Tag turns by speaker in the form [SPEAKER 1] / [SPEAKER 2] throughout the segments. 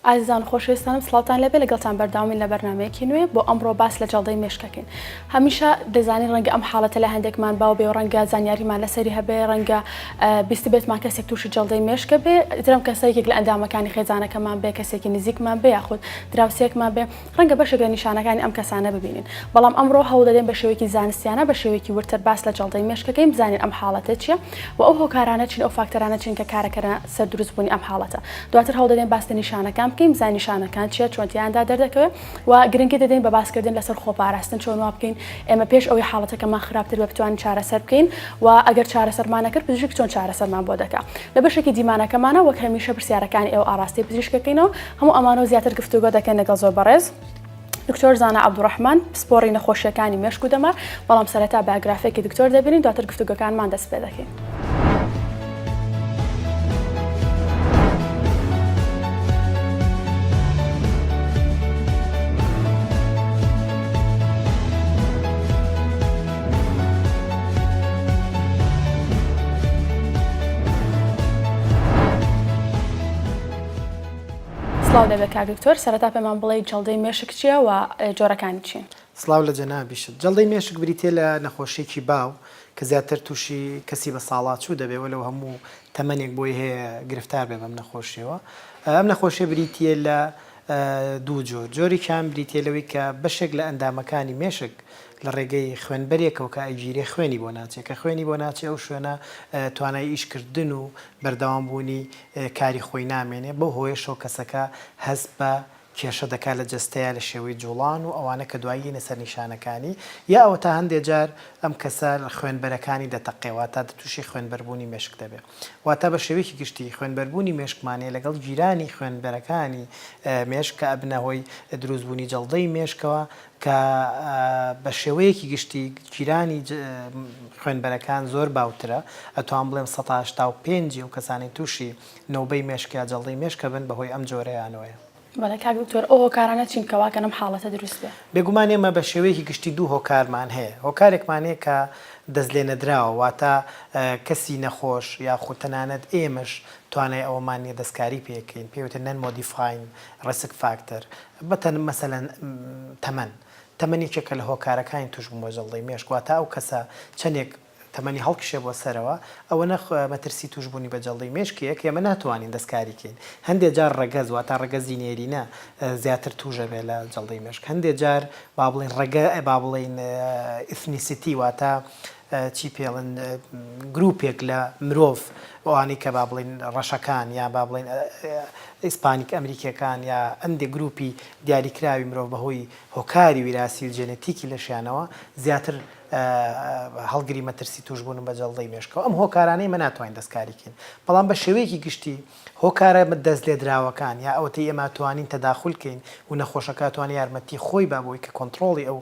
[SPEAKER 1] ئازیزان و خۆشەویستانم سڵاوتان لێبێ لەگەڵتان بەردەوامین لە بەرنامەیەکی نوێ بۆ ئەمڕۆ باس لە جەڵدەی مێشک ئەکەین هەمیشە دەزانین ڕەنگە ئەم حاڵەتە لە هەندێکمان باو بێ و ڕەنگە زانیاریمان لەسەری هەبێ ڕەنگە بیستبێتمان کەسێک تووشی جەڵدەی مێشکە بێ ئیترم کەسە یەکێک لە ئەندامەکانی خێزانەکەمان بێ کەسێکی نزیکمان بێ یاخود دراوسێکمان بێ ڕەنگە بەشێک لە نیشانەکانی ئەم کەسانە ببینین، بەڵام ئەمڕۆ هەوڵدەدەین بە شێوەیەکی زانستیانە بە شێوەیەکی وردتر باس لە جەڵدەی مێشک بکەین بزانین ئەم حاڵەتە چییە و ئەو هۆکارانە چین ئەو فاکتەرانە چین کە کارەکەنە سەر دروستبوونی ئەم حاڵەتە. دواتر هەوڵدەدەین باس لە نیشانەکان بکەین بزانین نیشانەکان چییە چۆن تیایاندا دەردەکەوێت و گرنگی دەدەین بە باسکردن لەسەر خۆپاراستن چۆن وا بکەین ئێمە پێش ئەوەی حاڵەتەکەمان خراپتر بێت بتوانین چارەسەر بکەین و ئەگەر چارەسەرمان نەکرد پزیشک چۆن چارەسەرمان بۆ دەکا. لە بەشێکی دیمانەکەمانە وەک هەمیشە پرسیارەکانی ئێوە ئاڕاستەی پزیشک دەکەینەوە هەموو ئەمانە و زیاتر گفتوگۆ دەکەین لەگەڵ زۆر بەڕێز دکتۆر زانا عەبدوڕەحمان پسپۆڕی نەخۆشیەکانی مێشک و دەمار، بەڵام سەرەتا بایۆگرافێکی دکتۆر دەبینین دواتر گفتوگۆکانمان دەست پێ دەکەین. سڵاو لێبێ کاک دکتۆر سەرەتا پێمان بڵێی جەڵدەی مێشک چییە و جۆرەکانی چین؟
[SPEAKER 2] سڵاو لە جەنابیشت. جەڵدەی مێشک بریتییە لە نەخۆشییەکی باو کە زیاتر تووشی کەسی بەساڵاچوو دەبێت وەلەو هەموو تەمەنێک بۆی هەیە گرفتار بێت بەم نەخۆشییەوە. ئەم نەخۆشییە بریتییە لە دوو جۆر، جۆرێکیان بریتییە لەوەی کە بەشێک لە ئەندامەکانی مێشک لە ڕێگەی خوێنبەرێکەوە کە ئەگیرێ خوێنی بۆ ناچێ، کە خوێنی بۆ ناچێ ئەو شوێنە توانای ئیشکردن و بەردەوامبوونی کاری خۆی نامێنێ، بەو هۆیەشەوە کەسەکە هەست بە کێشە دەکات لە جەستەیا لە شێوەی جوڵان و ئەوانە کە دوایی یەنە سەر نیشانەکانی، یا ئەوەتا هەندێ جار ئەم کەسە خوێنبەرەکانی دەتەقێ واتا تووشی خوێنبەربوونی مێشک دەبێ. واتا بە شێوەیەکی گشتی خوێنبەربوونی مێشکمان هەیە لەگەڵ گیرانی خوێنبەرەکانی مێشک کە ئەبنە هۆی دروستبوونی جەڵدەی مێشکەوە کە بە شێوەیەکی گشتی گیرانی خوێنبەرەکان زۆر باوترە، ئەتوانم بڵێم 85% ی ئەو کەسانەی تووشی نەوبەی مێشک یا جەڵدەی مێشک ئەبن بەهۆی ئەم جۆرەیانەوەیە.
[SPEAKER 1] بەڵێ کاک دکتۆر ئەو هۆکارانە چین کە واکەن ئەم حاڵەتە دروست بێ؟
[SPEAKER 2] بێگومان ئێمە بە شێوەیەکی گشتی دوو هۆکارمان هەیە، هۆکارێکمان هەیە کە دەستلێنەدراوە واتە کەسی نەخۆش یاخود تەنانەت ئێمەش توانای ئەوەمان نیە دەستکاری پێ کەین پێی وترێت non modifying risk factor بەتەن مەسەلەن تەمەن، تەمەن یەکێکە لە هۆکارەکانی توشبوون بە جەڵدەی مێشک واتە ئەو کەسە چەندێک تەمەنی هەڵکشێ بۆ سەرەوە ئەوەنە مەترسی توشبوونی بە جەڵدەی مێشک هەیە کە ئێمە ناتوانین دەستکاری کەین هەندێ جار ڕەگەز واتە ڕەگەزی نێرینە زیاتر توش ئەبێ لە جەڵدەی مێشک هەندێ جار با بڵێین ڕەگە با بڵێین ethnicity واتە چی پێڵن گروپێک لە مرۆڤ ئەوانەی کە با بڵێین ڕەشەکان یا با بڵێین ئیسپانیک ئەمریکیەکان یا هەندێک گروپی دیاریکراوی مرۆڤ بەهۆی هۆکاری ویراسی و جێنێتیکی لەشیانەوە زیاتر هەڵگری مەترسی توشبوونن بە جەڵدەی مێشکەوە ئەم هۆکارانەی ئێمە ناتوانین دەستکاری کەین بەڵام بە شێوەیەکی گشتی هۆکارە دەستلێدراوەکان یا ئەوەتەی ئێمە توانین تەداخول کەین و نەخۆشەکە توانێ یارمەتی خۆی با بۆی کە کۆنتڕۆڵی ئەو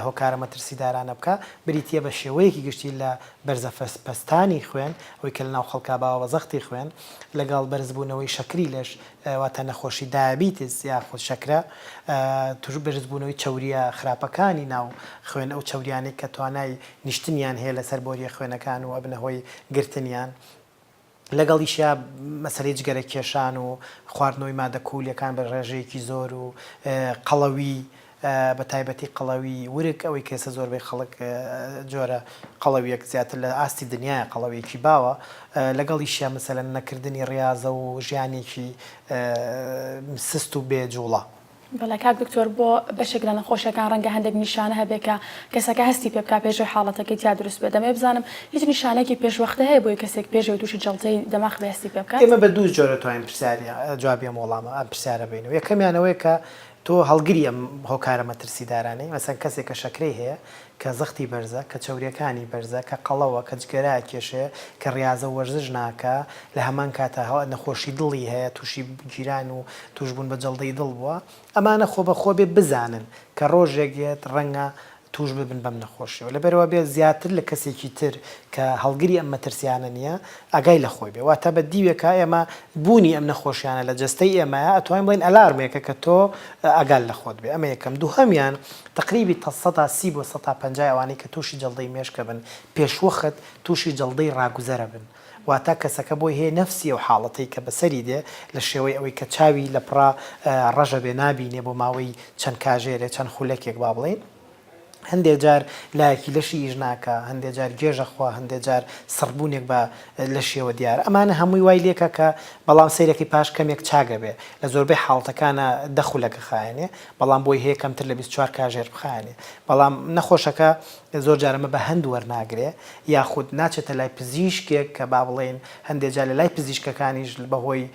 [SPEAKER 2] هۆکارە مەترسیدارانە بکا بریتییە بە شێوەیەکی گشتی لە بەرزە پەستانی خوێن ئەوەی کە لەناو خەڵکا باوە بە زەختی خوێن لەگەڵ بەرزبوونەوەی شەکری لەش واتە نەخۆشی diabetes یاخود شەکرە توش بەرزبوونەوەی چەورییە خراپەکانی ناو خوێن ئەو چەوریانەی کە توانای نیشتنیان هەیە لەسەر بۆرییە خوێنەکان و ئەبنە هۆی گرتنیان. لەگەڵیشیا مەسەلەی جگەرە کێشان و خواردنەوەی مادە کهولیەکان بە ڕێژەیەکی زۆر و قەڵەوی بە تایبەتی قەڵەوی ورگ ئەوەی کە ئێستا زۆربەی خەڵک جۆرە قەڵەویەک زیاتر لە ئاستی دنیایە قەڵەویەکی باوە لەگەڵیشیا مەسەلەن نەکردنی ڕیازە و ژیانێکی سست و بێ جوڵە.
[SPEAKER 1] بەڵێ کاک دکتۆر بۆ بەشێک لە نەخۆشیەکان ڕەنگە هەندێک نیشانە هەبێ کە کەسەکە هەستی پێ بکا پێش ئەوەی حاڵەتەکەی تیا دروست بێ دەمەوێ بزانم هیچ نیشانەیەکی پێشوەختە هەیە بۆی کەسێک پێش ئەوەی تووشی جەڵتەی دەماخ بێ هەستی پێ بکات؟
[SPEAKER 2] ئێمە بە دوو جۆر ئەتوانین پرسیاری جوابی ئەم وەڵامە ئەم پرسیارە بەینەوە یەکەمیان ئەوەیە کە تۆ هەڵگری ئەم هۆکارە مەترسیدارانەی مەسەن کەسێک کە شەکرەی هەیە کە زەختی بەرزە کە چەوریەکانی بەرزە کە قەڵەوە کە جگەرە ئەکێشێ کە ڕیازە و وەرزش ناکا لە هەمان کاتا نەخۆشی دڵی هەیە توشی گیران و توشبوون بە جەڵدەی دڵ بووە ئەمانە خۆبەخۆ بێ بزانن کە ڕۆژێک یەت ڕەنگە توش ببن بەم نەخۆشیەوە لەبەرئەوە بێ زیاتر لە کەسێکی تر کە هەڵگری ئەم مەترسیانە نیە ئاگای لە خۆی بێ واتە بە دیوێکا ئێمە بوونی ئەم نەخۆشیانە لە جەستەی ئێمەیا ئەتوانین بڵێین ئەلارمێکە کە تۆ ئاگات لە خۆت بێ ئەمە یەکەم دووهەمیان تەقریبی تا 30% بۆ 50% ئەوانەی کە توشی جەڵدەی مێشک ئەبن پێشوەخت توشی جەڵدەی ڕاگوزەر ئەبن. واتە کەسەکە بۆی هەیە نەفسی ئەو حاڵەتەی کە بەسەری دێ لە شێوەی ئەوەی کە چاوی لەپڕا ڕەشە بێ نابینێ بۆ ماوەی چەند کاژێرێ چەند خولەکێک با بڵێین هەندێ جار لایەکی لەشی ئیش ناکا، هەندێ جار گێژە خوا، هەندێ جار سڕبوونێک بە لەشیەوە دیارە. ئەمانە هەمووی وای لێکا کە بەڵام سەیرەکەی پاش کەمێک چاک ئەبێ. لە زۆربەی حاڵەتەکانا دە خولەک ئەخایەنێ، بەڵام بۆی هەیە کەمتر لە 24 کاژێر بخایەنێ. بەڵام نەخۆشەکە زۆر جار ئەمە بە هەند وەرناگرێ یاخود ناچێتە لای پزیشکێک کە با بڵێین هەندێ جار لە لای پزیشکەکانیش بەهۆی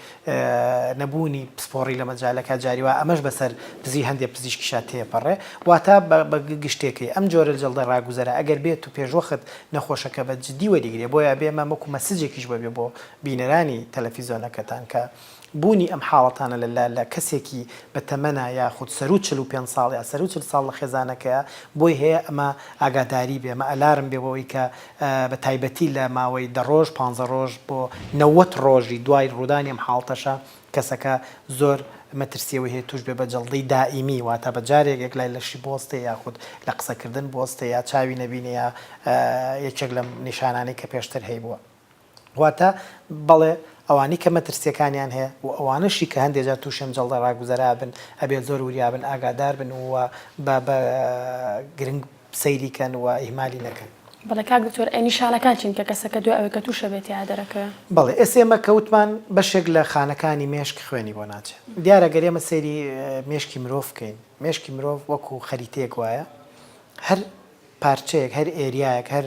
[SPEAKER 2] نەبوونی پسپۆڕی لە مەجالەکە جاری وا ئەمەش بەسەر پزی هەندێ پزیشکیشا تێپەڕێ واتە بە گشتێکەی ئەم جۆرە جەڵدە ڕاگوزەرە ئەگەر بێت و پێشوەخت نەخۆشەکە بە جدی وەریگرێ بۆیە ئەبێ ئەمە وەکو message ێکیش بەبێ بۆ بینەرانی تەلەفیزۆنەکەتان کە بوونی ئەم حاڵەتانە لە لە لە کەسێکی بە تەمەنا یاخود سەروو 45 ساڵ یا سەروو 40 ساڵ لە خێزانەکەیا بۆی هەیە ئەمە ئاگاداری بێ ئەمە alarm بێ بۆ ئەوەی کە بە تایبەتی لە ماوەی دە ڕۆژ پانزە ڕۆژ بۆ 90 ڕۆژی دوای ڕوودانی ئەم حاڵتەشە کەسەکە زۆر مەترسی ئەوەی هەیە توش بێ بە جەڵدەی دائیمی واتە بە جارێک یەک لای لەشی بوەستێ یاخود لە قسەکردن بوەستێ یا چاوی نەبینێ یا یەکێک لەم نیشانانەی کە پێشتر هەیبووە. واتە بەڵێ ئەوانەی کە مەترسیەکانیان هەیە و ئەوانەشی کە هەندێ جار توشی ئەم جەڵدە ڕاگوزەرا بن ئەبێت زۆر وریا بن ئاگادار بن و بە بە گرنگ سەیری کەن و ئیهمالی نەکەن.
[SPEAKER 1] بەڵێ کاک دکتۆر ئەی نیشانەکان چین کە کەسەکە دوای ئەوەی کە توشە بێت تیا دەرەکەوێ؟
[SPEAKER 2] بەڵێ ئێستا ئێمە کە وتمان بەشێک لە خانەکانی مێشک خوێنی بۆ ناچێ دیارە گەر ئێمە سەیری مێشکی مرۆڤ بکەین مێشکی مرۆڤ وەکو خەریتەیەک وایە هەر پارچەیەک، هەر area یەک، هەر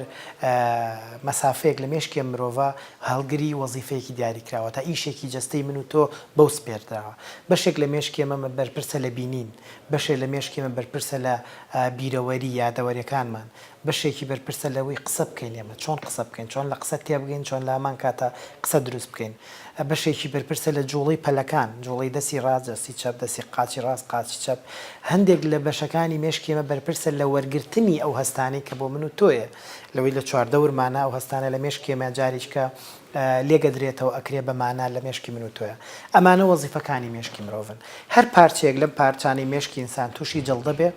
[SPEAKER 2] مەسافەیەک لە مێشکی ئەم مرۆڤە هەڵگری وەزیفەیەکی دیاریکراوە، تا ئیشێکی جەستەی من و تۆ بەو سپێردراوە. بەشێک لە مێشکی ئێمە بەرپرسە لە بینین، بەشێ لە مێشکی ئێمە بەرپرسە لە بیرەوەری، یادەوەریەکانمان، بەشێکی بەرپرسە لەوەی قسە بکەین ئێمە چۆن قسە بکەین، چۆن لە قسە تێبگەین، چۆن لە هەمان کاتا قسە دروست بکەین. بەشێکی بەرپرسە لە جوڵەی پەلەکان، جوڵەی دەستی ڕاست، دەستی چەپ، دەستی قاچی ڕاست، قاچی چەپ. هەندێک لە بەشەکانی مێشکی ئێمە بەرپرسە لە وەرگرتنی ئەو هەستانەی کە بۆ من و تۆیە، لەوەی لە چواردەورمانە، ئەو هەستانە لە مێشکی ئێمە جارێکە لێگەدرێتەوە ئەکرێ بە مانا لە مێشکی من و تۆیە. ئەمانە وەزیفەکانی مێشکی مرۆڤن. هەر پارچەیەک لەم پارچانەی مێشکی ئینسان تووشی جەڵدە بێ،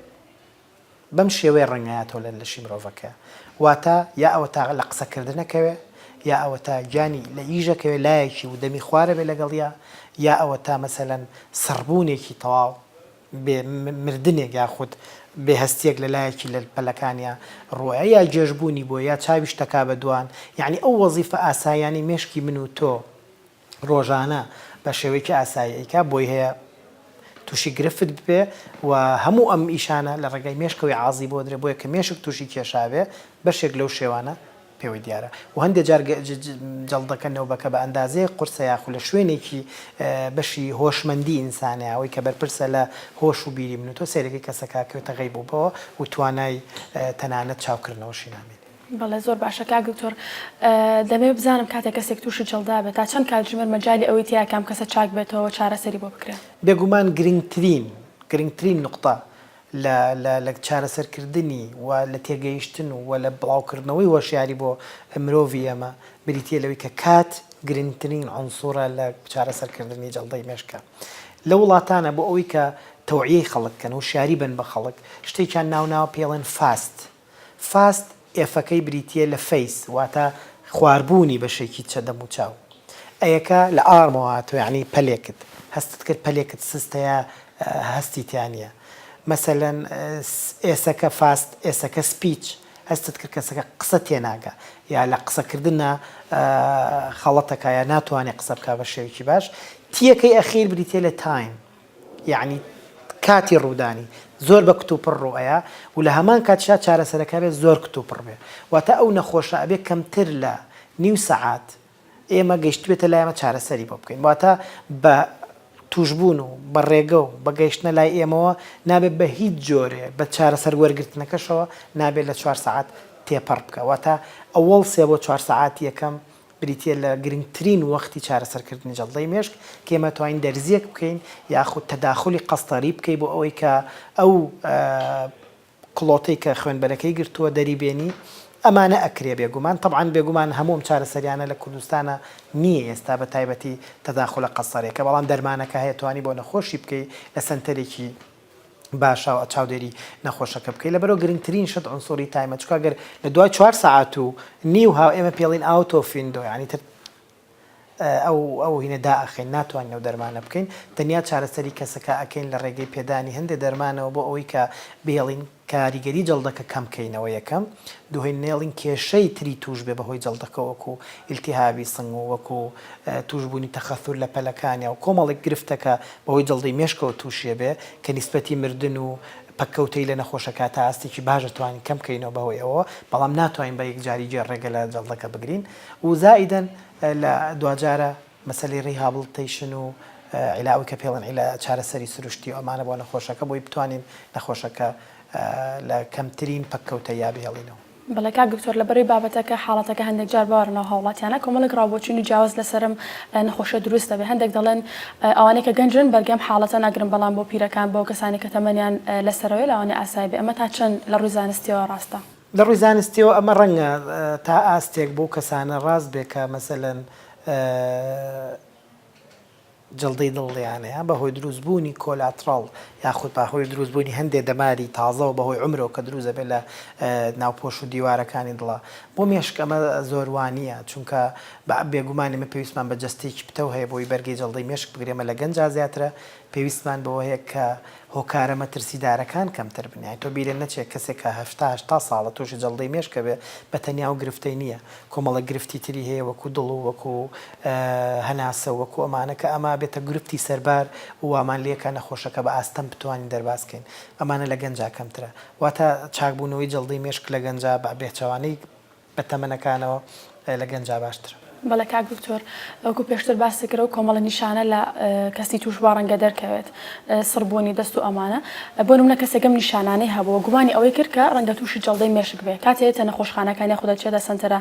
[SPEAKER 2] بەم شێوەیە ڕەنگایەتەوە لە لەشی مرۆڤەکە واتە یا ئەوەتا لە قسە کردنەکەوێ یا ئەوەتا گیانی لە ئیژەکەوێ لایەکی و دەمی خوارە بێ لەگەڵیا یا ئەوەتا مەسەلەن سڕبوونێکی تەواو بێ مردنێک یاخود بێ هەستیەک لە لایەکی لە پەلەکانیا ڕووەیە یا گێژبوونی بۆ یا چاویش تەکا بە دوان یەعنی ئەو وەزیفە ئاساییانەی مێشکی من و تۆ ڕۆژانە بە شێوەیەکی ئاسایی ئەیکا بۆی هەیە تووشی گرفت ببێ و هەموو ئەم ئیشانە لە ڕێگای مێشکەوەی عازی بۆ درێ بۆیە کە مێشک تووشی کێشاوێ بەشێک لەو شێوانە پێوەی دیارە و هەندێک جار جەڵدەکە نەوبەکە بە ئەندازەیەک قورسە یاخو لە شوێنێکی بەشی هۆشمەندی ئینسانە ئەوەی کە بەرپرسە لە هۆش و بیری من و تۆ سەیرەکەی کەسەکە کەوێتە غەیبوبەوە و توانای تەنانەت چاوکردنەوەشی نامێنێ.
[SPEAKER 1] بەڵێ زۆر باشە کاک دکتۆر دەمەوێت بزانم کاتێک کەسێک تووشی جەڵدا بێت تا چەند کاتژمێر مەجالی ئەوەی تیا کام کەسە چاک بێتەوە چارەسەری بۆ بکرێت؟
[SPEAKER 2] بێگومان گرنگترین گرنگترین نوقتە لە لە لە چارەسەرکردنی و لە تێگەیشتن و لە بڵاوکردنەوەی هۆشیاری بۆ مرۆڤی ئێمە بریتییە لەوەی کە کات گرنگترین عونسوڕە لە چارەسەرکردنی جەڵدەی مێشکە لە وڵاتانە بۆ ئەوەی کە تەوعیەی خەڵک بکەن هۆشیاری بەن بە خەڵک شتێکیان ناوناوە پێڵێن FAST FAST F ەکەی بریتییە لە face واتە خواربوونی بەشێکی چە دەم و چاو. A یەکە لە arm ەوە هاتووە یانی پەلێکت هەستت کرد پەلێکت سستە یا هەستی تیا نییە. مەسەلەن S ەکە FAST S ەکە speech هەستت کرد کەسەکە قسە تێناگا یا لە قسەکردنا خەڵەتەکا یا ناتوانێ قسە بکا بە شێوەیەکی باش. T یەکەی ئەخیر بریتییە لە time. یەعنی کاتی ڕوودانی زۆر بە کتوپڕ ڕووئەیا و لە هەمان کاتیشا چارەسەرەکە ئەبێ زۆر کتوپڕ بێ واتە ئەو نەخۆشە ئەبێ کەمتر لە نیو سەعات ئێمە گەیشتبێتە لای ئێمە چارەسەری بۆ بکەین واتە بە توشبوون و بە ڕێگە و بە گەیشتنە لای ئێمەوە نابێت بە هیچ جۆرێ بە چارەسەر وەرگرتنەکەشەوە نابێت لە چوار سەعات تێپەڕ بکە واتە ئەوەڵ سێ بۆ چوار سەعات یەکەم بریتییە لە گرنگترین وەختی چارەسەرکردنی جەڵدەی مێشک کە ئێمە توانین دەرزییەک بکەین یاخود تەداخولی قەستەری بکەی بۆ ئەوەی کە ئەو کڵۆتەی کە خوێنبەرەکەی گرتووە دەری بێنی ئەمانە ئەکرێ بێگومان تەبعەن بێگومان هەموو ئەم چارەسەریانە لە کوردستانە نییە ئێستا بە تایبەتی تەداخولە قەستەرێکە بەڵام دەرمانەکە هەیە توانی بۆ نەخۆشی بکەی لە سەنتەرێکی باشە چاودێری نەخۆشەکە بکەی لەبەرئەوە گرنگترین شت عنصری time ە چونکە گەر لە دوای چوار سەعات و نیو ها ئێمە پێڵین out of window یانی تر. ئەو ئەو هینە دائەخەین ناتوانین ئەو دەرمانە بکەین تەنیا چارەسەری کەسەکە ئەکەین لە ڕێگەی پێدانی هەندێ دەرمانەوە بۆ ئەوەی کە بهێڵین کاریگەری جەڵدەکە کەم کەینەوە یەکەم، دووهەین نەیەڵین کێشەی تری تووش بێ بەهۆی جەڵدەکە وەکو ئیلتیهابی سنگ و وەکو تووشبوونی تەخەثور لە پەلەکانیا و کۆمەڵێک گرفتە کە بەهۆی جەڵدەی مێشکەوە تووشیە بێ کە نیسبەتی مردن و پەککەوتەی لە نەخۆشەکە تا ئاستێکی باش دەتوانین کەم کەینەوە بەهۆی ئەوەوە بەڵام ناتوانین بە یەکجاری جێ ڕێگە لە جەڵدەکە بگرین و زائیدەن لە دواجارە مەسەلەی rehabilitation و عیلا ئەوەی کە پێڵێن عیلا چارەسەری سروشتی و ئەمانە بۆ نەخۆشەکە بۆی بتوانین نەخۆشەکە لە کەمترین پەککەوتەیا بهێڵینەوە.
[SPEAKER 1] بەڵێ کاک دکتۆر لەبەرەی بابەتەکە حاڵەتەکە هەندێک جار باوەڕە ناو هاوڵاتیانە کۆمەڵێک ڕاوبۆچوونی جیاواز لەسەر ئەم نەخۆشیە دروست دەبێت هەندێک دەڵێن ئەوانەی کە گەنجن بەرگەی ئەم حاڵەتە ناگرن بەڵام بۆ پیرەکان بۆ کەسانی کە تەمەنیان لەسەرەوەیە لەوانەیە ئاسایی بێ ئەمە تا چەند لە ڕووی زانستیەوە ڕاستە؟
[SPEAKER 2] لە ڕووی زانستیەوە ئەمە ڕەنگە تا ئاستێک بۆ کەسانە ڕاست بێ کە مەسەلەن جەڵدەی دڵیان هەیە بە هۆی دروست بوونی collateral یاخود بە هۆی دروست بوونی هەندێ دەماری تازەوە بە هۆی عومرەوە کە دروست دەبێت لە ناوپۆش و دیوارەکانی دڵا بۆ مێشک ئەمە زۆر وانییە چونکە بە بێگومان ئێمە پێویستمان بە جەستەیەکی پتەو هەیە بۆی بەرگەی جەڵدەی مێشک بگرێ ئەمە لە گەنجا زیاترە پێویستمان بەوە هەیە کە هۆکارە مەترسیدارەکان کەمتر بن، یانی تۆ بیرت نەچێت کەسێک کە 70 80 ساڵە تووشی جەڵدەی مێشک ئەبێ بە تەنیا ئەو گرفتەی نییە، کۆمەڵێک گرفتی تری هەیە وەکوو دڵ و وەکوو هەناسە و وەکوو ئەمانە کە ئەمە ئەبێتە گرفتی سەربار و وامان لێکا نەخۆشەکە بە ئاستەم بتوانین دەرباز کەین. ئەمانە لە گەنجا کەمترە. واتە چاکبوونەوەی جەڵدەی مێشک لە گەنجا بە بێچەوانەی بە تەمەنەکانەوە لە گەنجا باشترە.
[SPEAKER 1] بەڵێ کاک دکتۆر وەکو پێشتر باست کرد ئەو کۆمەڵە نیشانە لە کەسی توشبووە ڕەنگە دەرکەوێت سڕبوونی دەست و ئەمانە بۆ نمونە کەسێک ئەم نیشانانەی هەبووە گومانی ئەوەی کرد کە ڕەنگە تووشی جەڵدەی مێشک بێ کاتێ دێتە نەخۆشخانەکان یاخود دەچێتە سەنتەرە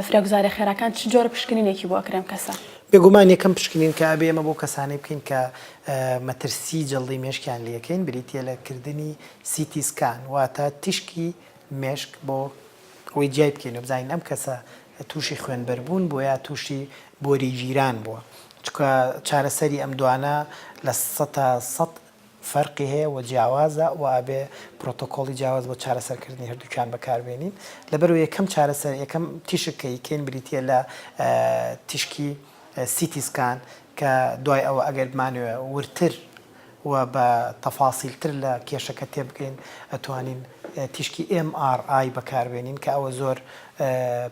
[SPEAKER 1] فریاگوزاریە خێراکان چ جۆرە پشکنینێکی بۆ ئەکرێ ئەم کەسە؟
[SPEAKER 2] بێگومان یەکەم پشکنین کە ئەبێ ئێمە بۆ کەسانەی بکەین کە مەترسی جەڵدەی مێشکیان لێکەین بریتیە لە کردنی CT scan واتە تیشکی مێشک بۆ ئەوەی جیای بکەینەوە بزانین ئەم کەسە تووشی خوێنبەربوون بووە یا تووشی بۆری گیران بووە چونکە چارەسەری ئەم دوانە لە سەتا سەت فەرقی هەیە و جیاوازە و ئەبێ پرۆتۆکۆڵی جیاواز بۆ چارەسەرکردنی هەردووکیان بەکاربێنین لەبەرەوە یەکەم چارەسەر یەکەم تیشک کە ئیکەین بریتیە لە تیشکی CT scan کە دوای ئەوە ئەگەر بمانەوێ وردتر و بە تەفاسیل تر لە کێشەکە تێبگەین ئەتوانین تیشکی MRI بەکاربێنین کە ئەوە زۆر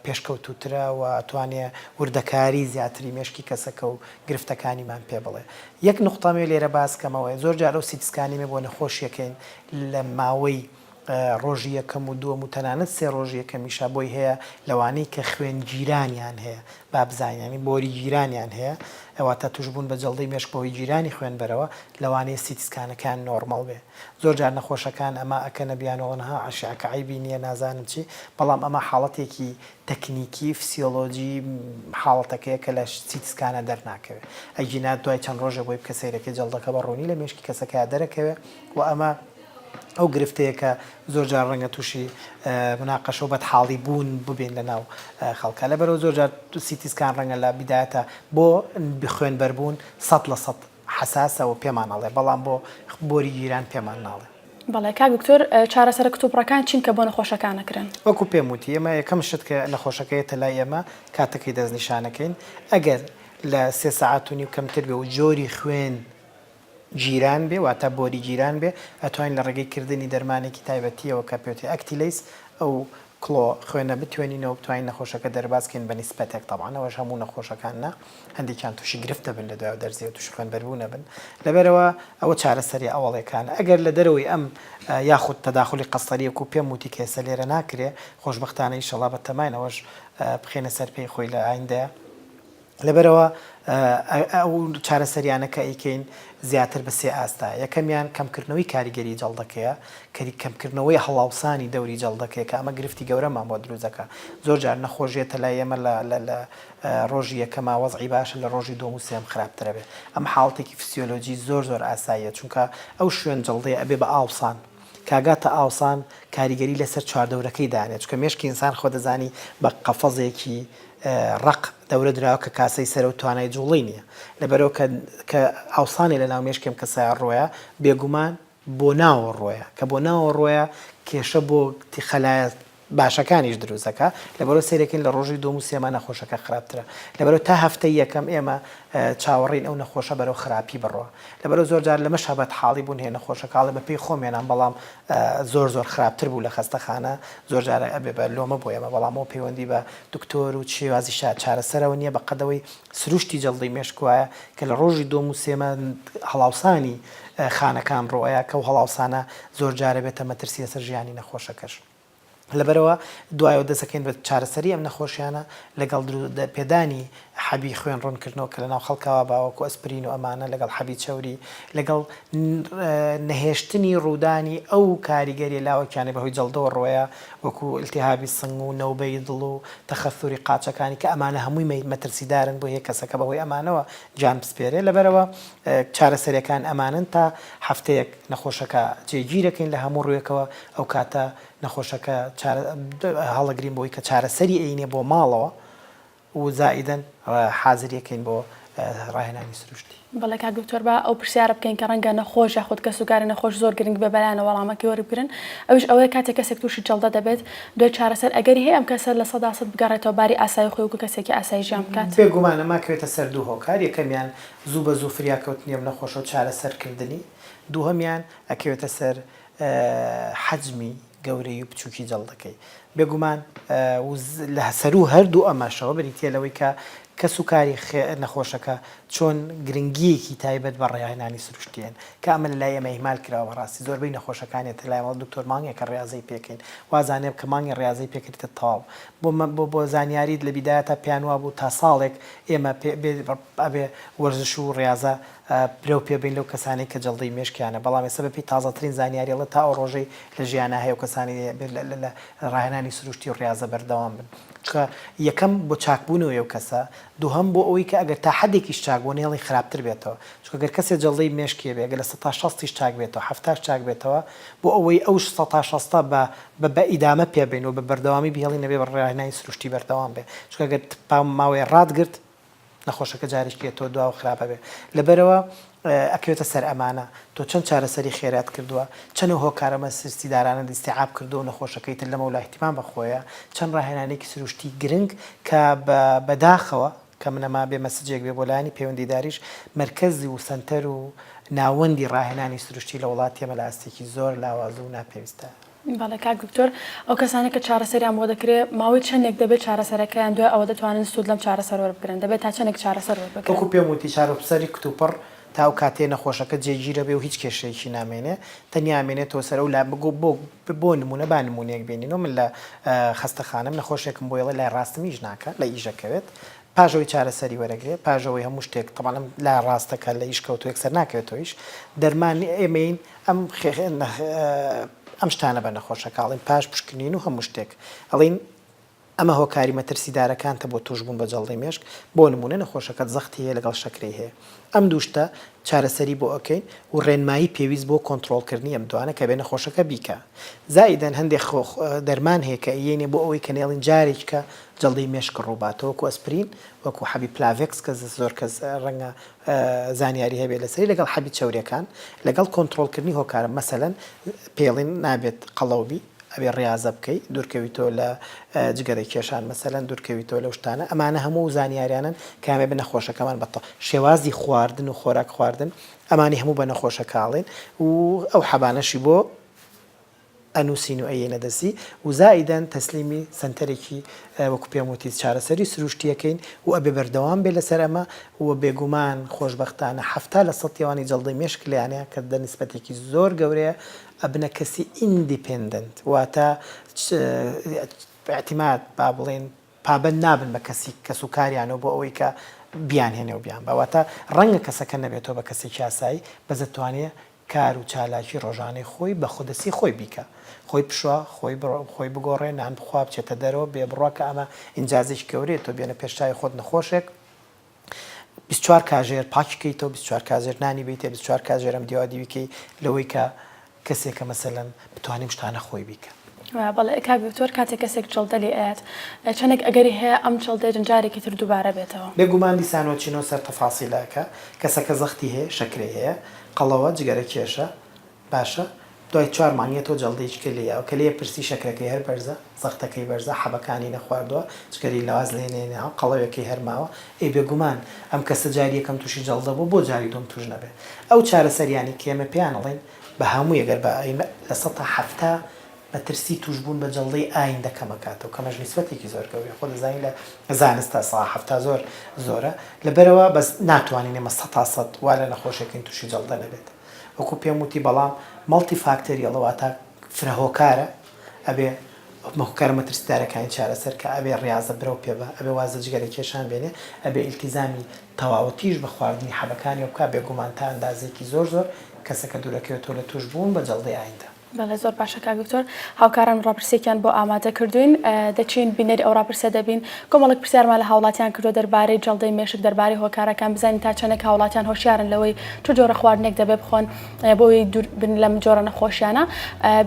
[SPEAKER 2] پێشکەوتووترە و ئەتوانێ وردەکاری زیاتری مێشکی کەسەکە و گرفتەکانیمان پێ بڵێ. یەک نوقتەم هەیە لێرە باس کەمەوە زۆر جار ئەو CT scan ی مێ بۆ نەخۆشیەکەین لە ماوەی ڕۆژی یەکەم و دووەم و تەنانەت سێ ڕۆژی یەکەمیشا بۆی هەیە لەوانەی کە خوێن گیرانیان هەیە با بزانین یانی بۆری گیرانیان هەیە واتە توشبوون بە جەڵدەی مێشک بەهۆی گیرانی خوێنبەرەوە لەوانەیە CT scan ەکەیان نۆرمەڵ بێ زۆر جار نەخۆشەکان ئەمە ئەکەنە بیانۆڵن ها ئەشعەکە عەیبی نییە نازانم چی بەڵام ئەمە حاڵەتێکی تەکنیکی فسیۆلۆجی حاڵەتەکەیە کە لە CT scan ە دەرناکەوێ ئەگینا دوای چەند ڕۆژێک بۆی بکە سەیرەکەی جەڵدەکە بە ڕوونی لە مێشکی کەسەکەیا دەرەکەوێ و ئەمە ئەو گرفتەیە کە زۆر جار ڕەنگە تووشی مناقەشە و بەدحاڵی بوون ببین لە ناو خەڵکا لەبەرەوە زۆر جار CT scan ڕەنگە لە بیدایەتە بۆ خوێنبەربوون 100% حەساسە و پێمان ئەڵێ بەڵام بۆ بۆری گیران پێمان ناڵێ.
[SPEAKER 1] بەڵێ کاک دکتۆر چارەسەرە کتوپڕەکان چین کە بۆ نەخۆشەکان ئەکرێن؟
[SPEAKER 2] وەکو پێم وتی ئێمە یەکەم شت کە نەخۆشەکە یەتە لای ئێمە کاتەکەی دەستنیشانەکەین ئەگەر لە سێ سەعات و نیو کەمتر بێ و جۆری خوێن گیران بێ واتە بۆری گیران بێ ئەتوانین لە ڕێگەی کردنی دەرمانێکی تایبەتیەوە کە پێوترێ Actilyse ئەو کڵۆ خوێنە بتوێنینەوە بتوانین نەخۆشەکە دەرباز کەین بە نیسبەتێک تەبعەن ئەوەش هەموو نەخۆشەکان نا هەندێکیان تووشی گرفت دەبن لە دوای دەرزیەوە تووشی خوێنبەربوون ئەبن لەبەرئەوە ئەوە چارەسەریە ئەوەڵیەکانە ئەگەر لە دەرەوەی ئەم یاخود تەداخولی قەستەری وەکو پێم وتی کە ئێستا لێرە ناکرێ خۆشبەختانە ئیشەڵا بەتەماین ئەوەش بخەینە سەر پێی خۆی لە ئایندەیا لەبەرئەوە ئەو چارەسەریانە کە ئەیکەین زیاتر بە سێ ئاستە، یەکەمیان کەمکردنەوەی کاریگەری جەڵدەکەیە، کەری کەمکردنەوەی هەڵاوسانی دەوری جەڵدەکەیە کە ئەمە گرفتی گەورەمان بۆ دروست دەکا. زۆر جار نەخۆش یەتە لای ئێمە لە لە لە ڕۆژی یەکەما وەزعی باشە لە ڕۆژی دووەم و سێیەم خراپتر ئەبێ. ئەمە حاڵەتێکی فسیۆلۆجی زۆر زۆر ئاساییە چونکە ئەو شوێن جەڵدەیە ئەبێ بە ئاوسان. کە ئەگاتە ئاوسان کاریگەری لەسەر چواردەورەکەی دانێ چونکە مێشکی ئینسان خۆ دەزانی بە قەفەزێکی ڕەق دەورە دراوە کە کاسەی سەرە و توانای جوڵەی نییە لەبەرئەوە کە کە ئاوسانێ لەناو مێشکی ئەم کەسەیا ڕۆیە بێگومان بۆ ناوە ڕۆیە کە بۆ ناوە ڕۆیە کێشە بۆ خەلایە. باشەکانیش دروست دەکا لەبەرئەوە سەیرەکەین لە ڕۆژی دووەم و سێما نەخۆشەکە خراپترە لەبەرئەوە تا هەفتەی یەکەم ئێمە چاوەڕێین ئەو نەخۆشە بەرەو خراپی بڕوا لەبەرئەوە زۆر جار لەمەشا بەدحاڵی بوون هەیە نەخۆشەکە ئەڵێ بەپێی خۆم هێنام بەڵام زۆر زۆر خراپتر بوو لە خەستەخانە زۆر جار ئەبێ بە لۆمە بۆ ئێمە بەڵام ئەوە پەیوەندی بە دکتۆر و شێوازی چارەسەرەوە نییە بەقەدەوەی سروشتی جەڵدەی مێشک وایە کە لە ڕۆژی دووەم و سێمە هەڵاوسانی خانەکان ڕوئەیا کە ئەو هەڵاوسانە زۆر جار ئەبێتە مەترسی لەسەر ژیانی نەخۆشەکەش. لەبەرئەوە دوایەوە دەست ئەکەین بە چارەسەری ئەم نەخۆشیانە لەگەڵ پێدانی حەبی خوێن ڕوونکردنەوە کە لەناو خەڵکاوە باوە وەکو ئەسپرین و ئەمانە لەگەڵ حەبی چەوری لەگەڵ نەهێشتنی ڕوودانی ئەو کاریگەریە لاوەکیانەی بەهۆی جەڵدەوە ڕوەیە وەکو ئیلتیهابی سنگ و نەوبەی دڵ و تەخەسوری قاچەکانی کە ئەمانە هەمووی مەترسیدارن بۆ هەیە کەسەکە بەهۆی ئەمانەوە گیان بسپێرێ لەبەرئەوە چارەسەریەکان ئەمانەن تا هەفتەیەک نەخۆشەکە جێگیرەکەین لە هەموو ڕووێکەوە ئەو کاتە نەخۆشەکە هەڵەگرین بۆی کە چارەسەری ئەینێ بۆ ماڵەوە و زائیدەن حازریەکەین بۆ ڕاهێنانی سروشتی.
[SPEAKER 1] بەڵێ کاک دکتۆر با ئەو پرسیارە بکەین کە ڕەنگە نەخۆش یاخود کەسوکاری نەخۆش زۆر گرنگ بێ بەلایانەوە وەڵامەکەی وەربگرن ئەویش ئەوەیە کاتێک کەسێک تووشی جەڵدە دەبێت دوای چارەسەر ئەگەری هەیە ئەم کەسە 100% بگەڕێتەوە باری ئاسایی خۆی وەکو کەسێکی ئاسایی ژیان بکات؟
[SPEAKER 2] بێگومان ئەمە ئەکەوێتە سەر دوو هۆکار یەکەمیان زوو بە زوو فریاکەوتنی ئەم نەخۆشە و چارەسەرکردنی، دووهەمیان ئەکەوێتە سەر حەجمی گەورەی و بچووکی جەڵدەکەی. بێگومان و لە سەروو هەردوو ئەمەشەوە بریتییە لەوەی کە کەس و کاری نەخۆشەکە چۆن گرنگییەکی تایبەت بە ڕاهێنانی سروشتی هەن کە ئەمە لە لای ئێمە ئیهمال کراوە بەڕاستی زۆربەی نەخۆشەکان یەتە لای ئەڵێ دکتۆر مانگێکە ڕیازەی پێکەین وازانێ کە مانگێ ڕیازەی پێکردیتە تەواو بۆ بۆ بۆ زانیاریت لە بیدایەتا پێیان وابوو تا ساڵێک ئێمە پێ ئەبێ وەرزش و ڕیازە برەو پێ بەین لەو کەسانەی کە جەڵدەی مێشکیانە بەڵام ئێستا بەپێی تازەترین زانیاری ئەڵێ تا ئەو ڕۆژەی لە ژیانا هەیە ئەو کەسانەی ئەبێ لە ڕاهێنانی سروشتی و ڕیازە بەردەوام بن چونکە یەکەم بۆ چاکبوونەوەی ئەو کەسە دووهەم بۆ ئەوەی کە ئەگەر تا حەدێکیش چاک بوو نەیەڵین خراپتر بێتەوە چونکە گەر کەسێ جەڵدەی مێشکی هەبێ گەر لە سەتا شەستیش چاک بێتەوە حەفتاش چاک بێتەوە بۆ ئەوەی ئەو سەتا شەستە بە بە بە ئیدامە پێ بەین و بە بەردەوامی بهێڵین ئەبێ بە ڕاهێنانی سروشتی بەردەوام بێ چونکە گەر ماوەیە ڕاتگرت نەخۆشەکە جارێکی ئەتۆ دواوە خراپ ئەبێ لەبەرئەوە ئەکەوێتە سەر ئەمانە تۆ چەند چارەسەری خێرات کردووە چەند ئەو هۆکارە مەترسیدارانەت ئیستیعاب کردووە و نەخۆشەکەی تر لەمەولا ئیهتیمام بە خۆیە چەند ڕاهێنانێکی سروشتی گرنگ کە بە بەداخەوە کە من ئەما بێ مەسجێک بێ بۆ لایەنی پەیوەندیداریش مەرکەز و سەنتەر و ناوەندی ڕاهێنانی سروشتی لە وڵاتی ئێمە لە ئاستێکی زۆر لاواز و ناپێویستە.
[SPEAKER 1] بەڵێ کاک دکتۆر ئەو کەسانەی کە چارەسەریان بۆ دەکرێت ماوەی چەندێک دەبێت چارەسەرەکەیان دوای ئەوە دەتوانن سوود لەم چارەسەر وەربگرن دەبێت تا چەندێک چارەسەر وەربگرن؟
[SPEAKER 2] وەکو پێم وتی چارەسەری کتوپڕ تا ئەو کاتەی نەخۆشەکە جێگیرە بێ و هیچ کێشەیەکی نامێنێ تەنیا ئەمێنێتەوە سەر ئەو لا بۆ بۆ نمونە با نمونەیەک بێنینەوە من لە خەستەخانەم نەخۆشێکم بۆ ئەڵێ لای ڕاستم ئیش ناکا لە ئیش ئەکەوێت پاش ئەوەی چارەسەری وەرەگرێ پاش ئەوەی هەموو شتێک تەبعەن ئەم لا ڕاستە کە لە ئیش کەوتووە یەکسەر ناکەوێتەوە ئیش دەرمان ئێمەین ئەم ئەم شتانە بە نەخۆشەکە ئەڵێین پاش پشکنین و هەموو شتێک ئەڵێین ئەمە هۆکاری مەترسیدارەکانتە بۆ تووشبوون بە جەڵدەی مێشک بۆ نموونە نەخۆشەکەت زەختی هەیە لەگەڵ شەکرەی هەیە ئەم دوو شتە چارەسەری بۆ ئەکەین و ڕێنمایی پێویست بۆ کۆنتڕۆڵکردنی ئەم دوانە کە بێ نەخۆشەکە بیکا. زائیدەن هەندێ دەرمان هەیە کە ئەیەینێ بۆ ئەوەی کە نەیەڵین جارێکە جەڵدەی مێشک ڕووباتەوە وەکو ئەسپرین وەکو حەبی پلاڤێکس کە زۆر کەس ڕەنگە زانیاری هەبێ لەسەری لەگەڵ حەبی چەوریەکان لەگەڵ کۆنتڕۆڵکردنی هۆکارە مەسەلەن پێڵین نابێت قەڵەو بی ئەبێ ڕیازە بکەی دوورکەویتەوە لە جگەرە کێشان مەسەلەن دوورکەویتەوە لەو شتانە ئەمانە هەموو ئەو زانیاریانەن کە ئەمێ بە نەخۆشەکەمان بە شێوازی خواردن و خۆراک خواردن ئەمانی هەموو بە نەخۆشەکە ئەڵێن و ئەو حەبانەشی بۆ ئەنووسین و ئەیەینە دەستی و زائیدەن تەسلیمی سەنتەرێکی وەکو پێم وتی چارەسەری سروشتیەکەین و ئەبێ بەردەوام بێ لەسەر ئەمە و بێگومان خۆشبەختانە 70 لە سەتی ئەوانەی جەڵدەی مێشک لێیانە کە دە نیسبەتێکی زۆر گەورەیە ئەبنە کەسی independent واتە ئیعتیماد با بڵێین پابەند نابن بە کەسی کەس و کاریانەوە بۆ ئەوەی کە بیانهێنێ و بیانبا واتە ڕەنگە کەسەکە نەبێتەوە بە کەسێکی ئاسایی بەس دەتوانێ کار و چالاکی ڕۆژانەی خۆی بە خودەسی خۆی بیکا خۆی بشوا خۆی خۆی بگۆڕێ نان بخوا بچێتە دەرەوە بێ بڕوا کە ئەمە ئینجازێکی گەورەیە تۆ بێنە پێش چاوی خۆت نەخۆشێک 24 کاژێر پاکی کەیتەوە 24 کاژێر نانی بیتێ 24 کاژێر ئەم دیوا دیوی کەی لەوەی کە کەسێکە مەسەلەن بتوانێ ئەم شتانە خۆی بیکا.
[SPEAKER 1] بەڵێ کاک دکتۆر کاتێک کەسێک جەڵدە لێ ئەیات چەنێک ئەگەری هەیە ئەم جەڵدەیە جارێکی تر دووبارە بێتەوە؟
[SPEAKER 2] بێگومان دیسانەوە چینەوە سەر تەفاسیلەکە کەسەکە زەختی هەیە شەکرەی هەیە قەڵەوە جگەرە کێشە باشە. دوای چوار مانگ یەتەوە جەڵدەیەکی کە لێیاوە کە لێیە پرسی شەکرەکەی هەر بەرزە زەختەکەی بەرزە حەبەکانی نەخواردووە جگەری لاواز لێ نەیەناوە قەڵەوێکەی هەر ماوە ئەی بێگومان ئەم کەسە جاری یەکەم توشی جەڵدە بووە بۆ جاری دووەم توش نەبێ ئەو چارەسەریانەی کە ئێمە پێیان ئەڵێین بە هەمووی گەر بە 70% مەترسی توشبوون بە جەڵدەی ئایندە کەم ئەکاتەوە کەمەش نیسبەتێکی زۆر گەورەیە خۆ دەزانی لە زانستا 70% زۆر زۆرە لەبەرئەوە بەس ناتوانین ئێمە سەتا سەد وا لە نەخۆشێکین توشی جەڵدە نەبێت وەکو پێم وتی بەڵام multifactorial ە واتا فرە هۆکارە ئەبێ هۆکارە مەترسیدارەکانی چارەسەر کە ئەبێ ڕیازە برەو پێ بە ئەبێ واز لە جگەرە کێشان بێنێ ئەبێ ئیلتیزامی تەواوەتیش بە خواردنی حەبەکانیەوە بکا بێگومان تا ئەندازەیەکی زۆر زۆر کەسەکە دوورەکەوێتەوە لە توش بوون بە جەڵدەی ئایندە.
[SPEAKER 1] بەڵێ زۆر باشە کاک دکتۆر هاوکاران ڕاپرسیەکیان بۆ ئامادە کردوین دەچین بینەری ئەو ڕاپرسیە دەبین کۆمەڵێک پرسیارمان لە هاوڵاتیان کردوە دەربارەی جەڵدەی مێشک دەربارەی هۆکارەکان بزانین تا چەندێک هاوڵاتیان هۆشیارن لەوەی چ جۆرە خواردنێک دەبێ بخۆن بۆ ئەوەی دوور بن لەم جۆرە نەخۆشیانە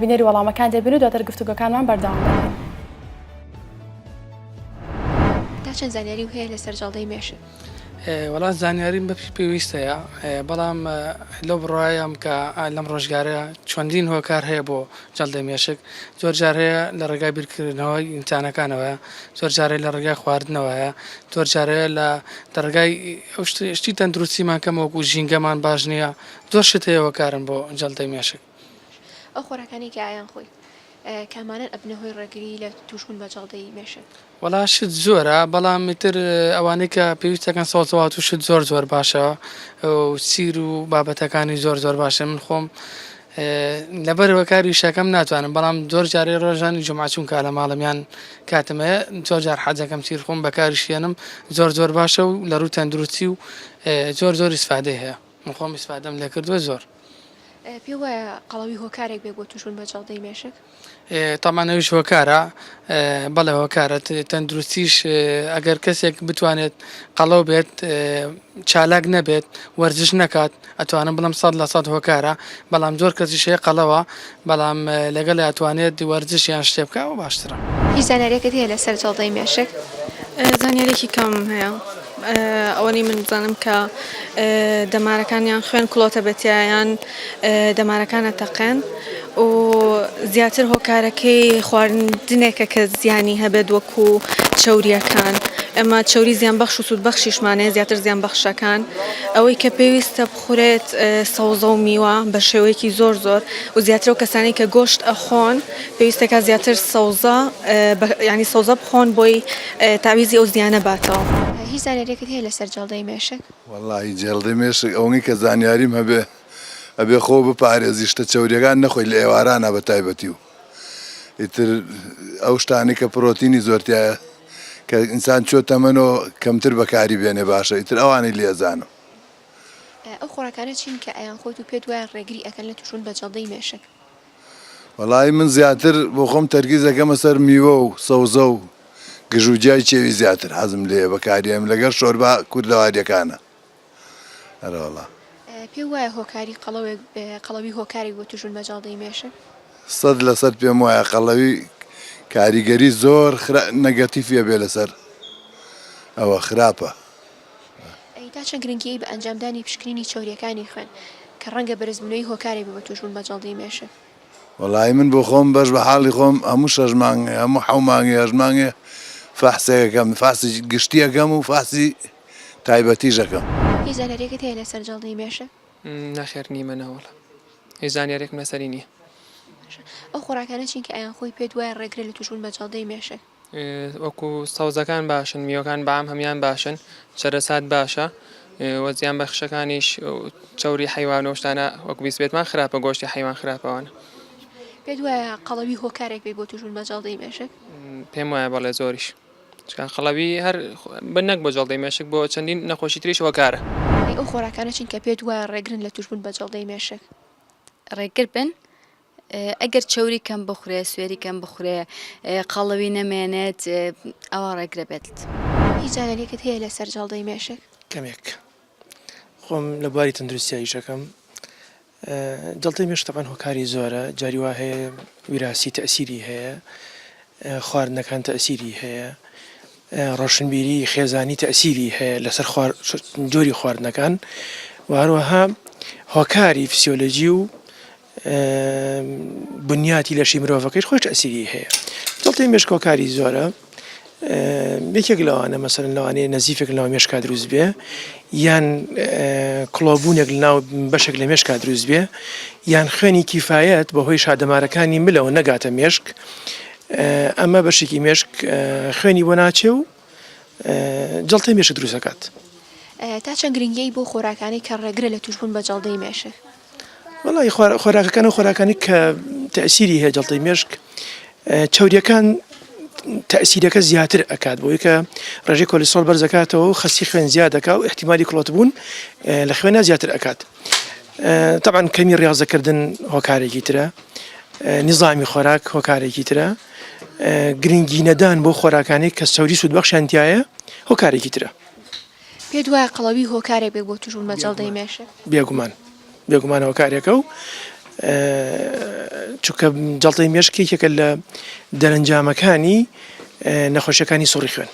[SPEAKER 1] بینەری وەڵامەکان دەبین و دواتر گفتوگۆکانمان بەردەوام دەبین.
[SPEAKER 3] تا چەند زانیاریو هەیە لەسەر جەڵدەی مێشک؟
[SPEAKER 4] وەڵا زانیاریم بە پێویست هەیە بەڵام لەو بڕوایەم کە لەم ڕۆژگارە چەندین هۆکار هەیە بۆ جەڵدەی مێشک زۆر جار هەیە لە ڕێگای بیرکردنەوەی ئینسانەکانەوەیە زۆر جارێ لە ڕێگای خواردنەوەیە زۆر جارەیە لە لە ڕێگای ئەو شتی تەندروستیمان کەم وەکو ژینگەمان باش نییە زۆر شت هەیە هۆکارن بۆ جەڵدەی مێشک.
[SPEAKER 3] ئەو خۆراکانەی کە ئایان خۆی کامانەن ئەبنە هۆی ڕێگری لە تووشبوون بە جەڵدەی مێشک؟
[SPEAKER 4] وەڵا شت زۆرە بەڵام ئیتر ئەوانەی کە پێویست دەکەن سەوزەوات و شت زۆر زۆر باشە و سیر و بابەتەکانی زۆر زۆر باشە من خۆم لەبەر هۆکاری شەکەم ناتوانم بەڵام زۆر جارێ ڕۆژانی جمعە چونکە لە ماڵم یان کاتم هەیە زۆر جار حەزەکەم سیر خۆم بەکاریشێنم زۆر زۆر باشە و لە ڕووی تەندروستی و زۆر زۆر ئیسفادەی هەیە من خۆم ئیسفادەم لێکردووە زۆر.
[SPEAKER 3] پێو وایە قەڵەوی هۆکارێک بێت بۆ توشبوون بە جەڵدەی مێشک؟
[SPEAKER 4] تەبعەن ئەویش هۆکارە بەڵێ هۆکارە تەندروستیش ئەگەر کەسێک بتوانێت قەڵەو بێت چالاک نەبێت وەرزش نەکات ئەتوانم بڵم 100% هۆکارە بەڵام زۆر کەسیش هەیە قەڵەوە بەڵام لەگەڵ ئەتوانێت وەرزش یان شتێ بکە ئەوە باشترە.
[SPEAKER 3] هیچ زانیاریەکت هەیە لەسەر جەڵدەی مێشک؟
[SPEAKER 5] زانیاریەکی کەمم هەیە ئەوەنەی من بزانم کە دەمارەکان یان خوێن کڵۆتە بەتیا یان دەمارەکان ئەتەقێن و زیاتر هۆکارەکەی خواردنێکە کە زیانی هەبێت وەکو چەوریەکان ئەمە چەوری زیان بەخش و سوود بەخشیشمان هەیە زیاتر زیان بەخشەکان ئەوەی کە پێویستە بخورێت سەوزە و میوە بە شێوەیەکی زۆر زۆر و زیاتر ئەو کەسانەی کە گۆشت ئەخۆن پێویستەکە زیاتر سەوزە ینی سەوزە بخۆن بۆی تاویزی ئەو زیانە باتەوە.
[SPEAKER 3] هیچ زانیاریەکت هەیە لەسەر جەڵدەی مێشک؟
[SPEAKER 6] وەڵاهی جەڵدەی مێشک ئەوەنەی کە زانیاریم هەبێ ئەبێ خۆ بپارێزی شتە چەوریەکان نەخۆی لە ئێوارانە بە تایبەتی و ئیتر ئەو شتانەی کە پرۆتینی زۆر تیایە کە ئینسان چۆ تەمەنەوە کەمتر بەکاری بێنێ باشە ئیتر ئەوانەی لێ ئەزانم.
[SPEAKER 3] ئەو خۆراکانە چین کە ئەیانخۆیت و پێت وایە ڕێگری ئەکەن لە توشبوون بە جەڵدەی مێشک؟
[SPEAKER 6] وەڵایی من زیاتر بۆ خۆم تەرکیز ئەکەمە سەر میوە و سەوزە و گژوگیای کێوی زیاتر حەزم لێیە بەکاری ئەم لەگەڵ شۆربا کوردەواریەکانە ئەرەوەڵا.
[SPEAKER 3] پێو وایە هۆکاری قەڵەوێک قەڵەوی هۆکارێک بۆ توشبوون بە جەڵدەی مێشک؟
[SPEAKER 6] 100% پێم وایە قەڵەوی کاریگەری زۆر خرا نەگەتیفی ئەبێ لەسەر ئەوە خراپە.
[SPEAKER 3] ئەی تا چەند گرنگیی بە ئەنجامدانی پشکنینی چەورییەکانی خوێن، کە ڕەنگە بەرزبوونەوەی هۆکارێک بێت بۆ تووشبوون بە جەڵدەی مێشک؟
[SPEAKER 6] وەڵایی من بۆ خۆم بەش بە حاڵی خۆم هەموو شەش مانگێ هەموو حەو مانگێ هەشت مانگێ فەحسێک ئەکەم فەحسی گشتی ئەکەم و فەحسی تایبەتیش ئەکەم.
[SPEAKER 3] هیچ زانیاریەکت هەیە لەسەر جەڵدەی مێشک؟
[SPEAKER 7] نەخێر نیمە نەوەڵا هیچ زانیاریەکم لەسەری نییە.
[SPEAKER 3] باشە ئەو خۆراکانە چین کە ئەیانخۆی پێت وایە ڕێگرە لە تووشبوون بە جەڵدەی مێشک؟
[SPEAKER 7] وەکو سەوزەکان باشن میوەکان بەعام هەموان باشن چەرەسات باشە وە زیان بەخشەکانیش چەوری حەیوان و شتانە وەکو بیسبێتمان خراپە گۆشتی حەیوان خراپەوانە.
[SPEAKER 3] پێت وایە قەڵەوی هۆکارێک بێت بۆ توشبوون بە جەڵدەی مێشک؟
[SPEAKER 7] پێم وایە بەڵێ زۆریش چونکە قەڵەوی هەر بە نەک بۆ جەڵدەی مێشک بۆ چەندین نەخۆشی تریش هۆکارە.
[SPEAKER 3] ئەی ئەو خۆراکانە چین کە پێت وایە ڕێگرن لە توشبوون بە جەڵدەی مێشک؟
[SPEAKER 8] ڕێگر بن ئەگەر چەوری کەم بخورێ سوێری کەم بخورێ قەڵەوی نەمێنێت ئەوە ڕێگرە بێت.
[SPEAKER 3] هیچ زانیاریەکت هەیە لەسەر جەڵدەی مێشک؟
[SPEAKER 9] کەمێک. خۆم لە بواری تەندروستیا ئیشەکەم. جەڵتەی مێشک تەبعەن هۆکاری زۆرە جاری وا هەیە ویراسی تەئسیری هەیە خواردنەکان تەئسیری هەیە ڕۆشنبیری خێزانی تەئسیری هەیە لەسەر جۆری خواردنەکان و هەروەها هۆکاری فسیۆلۆجی و. بنیاتی لەشی مرۆڤەکەیش خۆی تەئسیری هەیە. جەڵتەی مێشک هۆکاری زۆرە یەکێک لەوانە مەسەلەن لەوانەیە نەزیفێک لەناو مێشکا دروست بێ یان کڵۆبوونێک لەناو بەشێک لە مێشکا دروست بێ یان خوێنی کیفایەت بەهۆی شادەمارەکانی ملەوە نەگاتە مێشک ئەمە بەشێکی مێشک خوێنی بۆ ناچێ و جەڵتەی مێشک دروست ئەکات.
[SPEAKER 3] تا چەند گرنگیی بەو خۆراکانەی کە ڕێگرە لە تووشبوون بە جەڵدەی مێشک؟
[SPEAKER 9] وەڵی خۆراکەکان و خۆراکانی کە تەئسیری هەیە جەڵتەی مێشک چەوریەکان تەئسیرەکە زیاتر ئەکات بۆی کە ڕێژەی کۆلیسترۆڵ بەرز ئەکاتەوە و خەستی خوێن زیاد دەکا و ئیحتیمالی کڵۆتبوون لە خوێنا زیاتر ئەکات تەبعەن کەمی ڕیاضەکردن هۆکارێکی ترە نیزامی خۆراک هۆکارێکی ترە گرنگی نەدان بۆ خۆراکانی کە چەوری سوودبەخشیان تایە هۆکارێکی ترە.
[SPEAKER 3] پێت وایە قەڵەوی هۆکارێک بێت بۆ توشبوون بە جەڵدەی مێشک؟
[SPEAKER 9] بێگومان بێگومان هۆکارێکە و چونکە جەڵتەی مێشک یەکێکە لە دەرەنجامەکانی نەخۆشیەکانی سوڕی خوێن.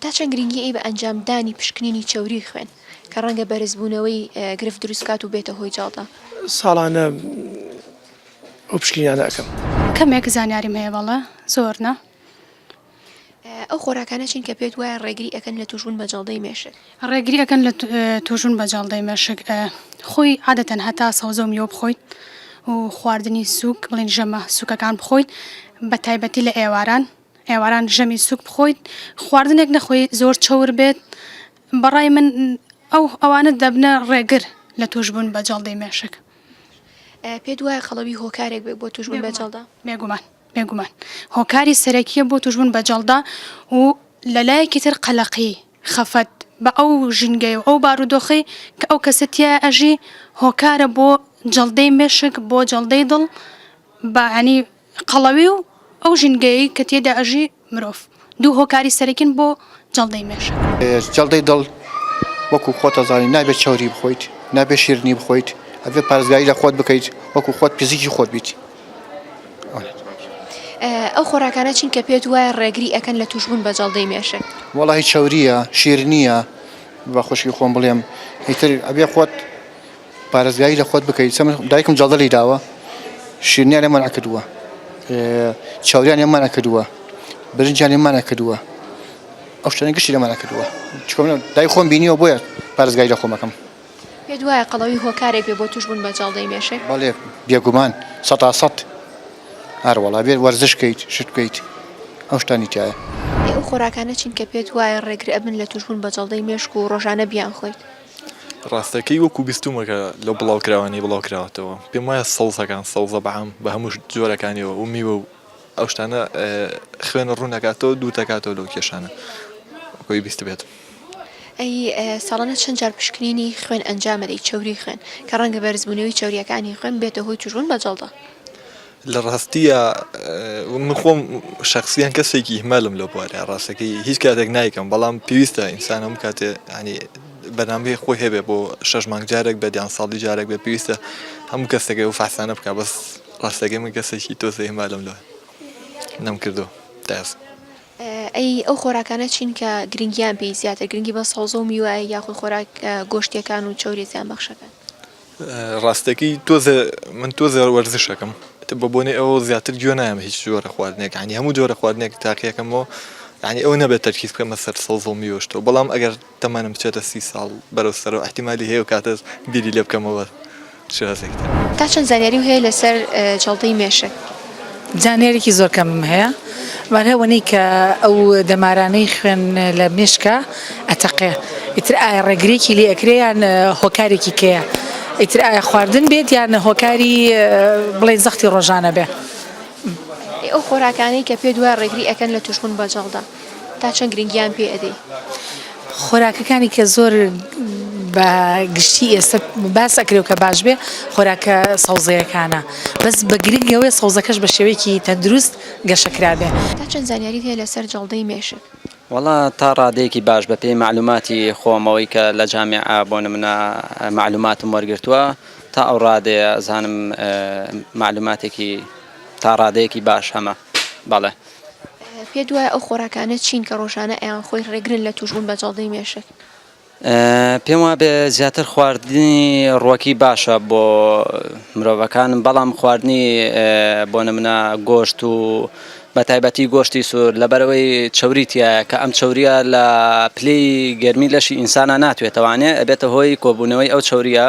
[SPEAKER 3] تا چەند گرنگی ئەی بە ئەنجامدانی پشکنینی چەوری خوێن کە ڕەنگە بەرزبوونەوەی گرفت دروست بکات و بێتە هۆی جەڵدە؟
[SPEAKER 9] ساڵانە ئەو پشکنینانە ئەکەم.
[SPEAKER 1] کەمێک زانیاریم هەیە بەڵێ زۆر نا.
[SPEAKER 3] ئەو خۆراکانە چین کە پێت وایە ڕێگری ئەکەن لە توشبوون بە جەڵدەی مێشک؟
[SPEAKER 1] ڕێگری ئەکەن لە توشبوون بە جەڵدەی مێشک خۆی عادەتەن هەتا سەوزە و میوە بخۆیت و خواردنی سووک بڵێن ژەمە سووکەکان بخۆیت بە تایبەتی لە ئێواران ئێواران ژەمی سووک بخۆیت خواردنێک نەخۆی زۆر چەور بێت بەڕای من ئەو ئەوانە دەبنە ڕێگر لە توشبوون بە جەڵدەی مێشک.
[SPEAKER 3] پێت وایە قەڵەوی هۆکارێک بێت بۆ توشبوون بە جەڵدە؟
[SPEAKER 1] بێگومان بێگومان هۆکاری سەرەکیە بۆ توشبوون بە جەڵدە و لەلایەکی تر قەلەقی، خەفەت، بە ئەو ژینگەی و ئەو بارودۆخەی کە ئەو کەسە تیایا ئەژی هۆکارە بۆ جەڵدەی مێشک بۆ جەڵدەی دڵ بە یانی قەڵەوی و ئەو ژینگەیەی کە تێدا ئەژی مرۆڤ دوو هۆکاری سەرەکین بۆ جەڵدەی مێشک.
[SPEAKER 10] جەڵدەی دڵ وەکو خۆت ئەزانی نابێت چەوری بخۆیت نابێت شیرنی بخۆیت ئەبێت پارێزگاری لە خۆت بکەیت وەکو خۆت پزیکی خۆت بیت.
[SPEAKER 3] ئەو خۆراکانە چین کە پێت وایە ڕێگری ئەکەن لە توشبوون بە جەڵدەی مێشک؟
[SPEAKER 10] وەڵاهی چەورییە شیرنییە بە خوشکی خۆم بڵێم ئیتر ئەبێ خۆت پارێزگاری لە خۆت بکەیت چە من دایکم جەڵدە لی داوە شیرنیان لێ مەنع کردووە چاوریان لێ مەنع کردووە برنجیان لێ مەنع کردووە ئەو شتانە گشتی لێ مەنع کردووە چونکە من دای خۆم بینیوە بۆیە پارێزگاری لە خۆمەکەم.
[SPEAKER 3] پێت وایە قەڵەوی هۆکارێک بێ بۆ توشبوون بە جەڵدەی مێشک؟
[SPEAKER 10] بەڵێ بێگومان سەتا سەت ئەروەڵا بێت وەرزش کەیت شت بکەیت ئەو شتانی تایە.
[SPEAKER 3] ئەی ئەو خۆراکانە چین کە پێت وایە ڕێگر ئەبن لە توشبوون بە جەڵدەی مێشک و ڕۆژانە بیانخۆیت؟
[SPEAKER 11] ڕاستەکەی وەکو بیستومە کە لەو بڵاوکراوانەی بڵاوکراوەتەوە پێم وایە سەوزەکان سەوزە بەعام بە هەموو جۆرەکانیەوە و میوە و ئەو شتانە خوێن ڕوون ئەکاتەوە دوور دەکاتەوە لەو کێشانە وەکو بیستبێتم.
[SPEAKER 3] ئەی ساڵانە چەند جار پشکنینی خوێن ئەنجام ئەدەی چەوری خوێن کە ڕەنگە بەرزبوونەوەی چەورییەکانی خوێن بێتە هۆی توشبوون بە جەڵدە؟
[SPEAKER 11] لە ڕاستییا من خۆم شەخسیەن کەسێکی ئیهمالم لەو بوارە ڕاستەکەی هیچ کاتێک نایکەم بەڵام پێویستە ئینسان هەموو کاتێ ینی بەرنامەی خۆی هەبێ بۆ شەش مانگ جارێک بێت یان ساڵی جارێک بێت پێویستە هەموو کەسێک ئەو فەحسانە بکا بەس ڕاستەکەی من کەسێکی تۆزێ ئیهمالم لەوە نەمکردووە تا ئێستا.
[SPEAKER 3] ئەی ئەو خۆراکانە چین کە گرنگیان پێی زیاتر گرنگی بە سەوزە و میوە یاخود خۆراک گۆشتیەکان و چەوریە زیانبەخشەکان؟
[SPEAKER 11] ڕاستەکەی تۆزێ من تۆزێ وەرزشەکەم بە بۆنەی ئەوە زیاتر گوێ نایەم هیچ جۆرە خواردنێک ینی هەموو جۆرە خواردنێک تاقیەکەمەوە ینی ئەو نەبێت تەرکیز بکەمە سەر سەوزە و میوەشتەوە بەڵام ئەگەر تەمەنم بچێتە سی ساڵ بەرەو سەرەوە ئیحتیمالی هەیە و کاتە بیری لێ بکەمەوە شێوازێکی تر.
[SPEAKER 3] تا چەند زانیاریو هەیە لەسەر جەڵتەی مێشک؟
[SPEAKER 12] زانیاریکی زۆر کەمم هەیە بەڵێ ئەوەنەی کە ئەو دەمارانەی خوێن لە مێشکا ئەتەقێ ئیتر ئایا ڕێگرێکی لێ ئەکرێ یان هۆکارێکی کەیە ئیتر ئایا خواردن بێت یان هۆکاری بڵێن زەختی ڕۆژانە بێ.
[SPEAKER 3] ئەی ئەو خۆراکانەی کە پێت وایە ڕێگری ئەکەن لە توشبوون بە جەڵدە تا چەند گرنگیان پێ ئەدەی؟
[SPEAKER 12] خۆراکەکانی کە زۆر بە گشتی ئێستا باس ئەکرێ و کە باش بێ خۆراکە سەوزەیەکانە بەس بە گرنگ ئەوەیە سەوزەکەش بە شێوەیەکی تەندروست گەشە کرابێ.
[SPEAKER 3] تا چەند زانیاریت هەیە لەسەر جەڵدەی مێشک؟
[SPEAKER 13] وەڵا تا ڕادەیەکی باش بە پێی مەعلوماتی خۆمەوەی کە لە جامیعە بۆ نمونە مەعلوماتم وەرگرتووە تا ئەو ڕادەیە ئەزانم مەعلوماتێکی تا ڕادەیەکی باش هەمە بەڵێ.
[SPEAKER 3] پێت وایە ئەو خۆراکانە چین کە ڕۆژانە ئەیانخۆی ڕێگرن لە تووشبوون بە جەڵدەی مێشک؟
[SPEAKER 13] پێم وابێ زیاتر خواردنی ڕوەکی باشە بۆ مرۆڤەکان بەڵام خواردنی بۆ نمونە گۆشت و بە تایبەتی گۆشتی سوور لەبەرەوەی چەوری تایە کە ئەم چەوریە لە پلەی گەرمی لەشی ئینسانە ناتوێتەوانێ ئەبێتە هۆی کۆبوونەوەی ئەو چەوریە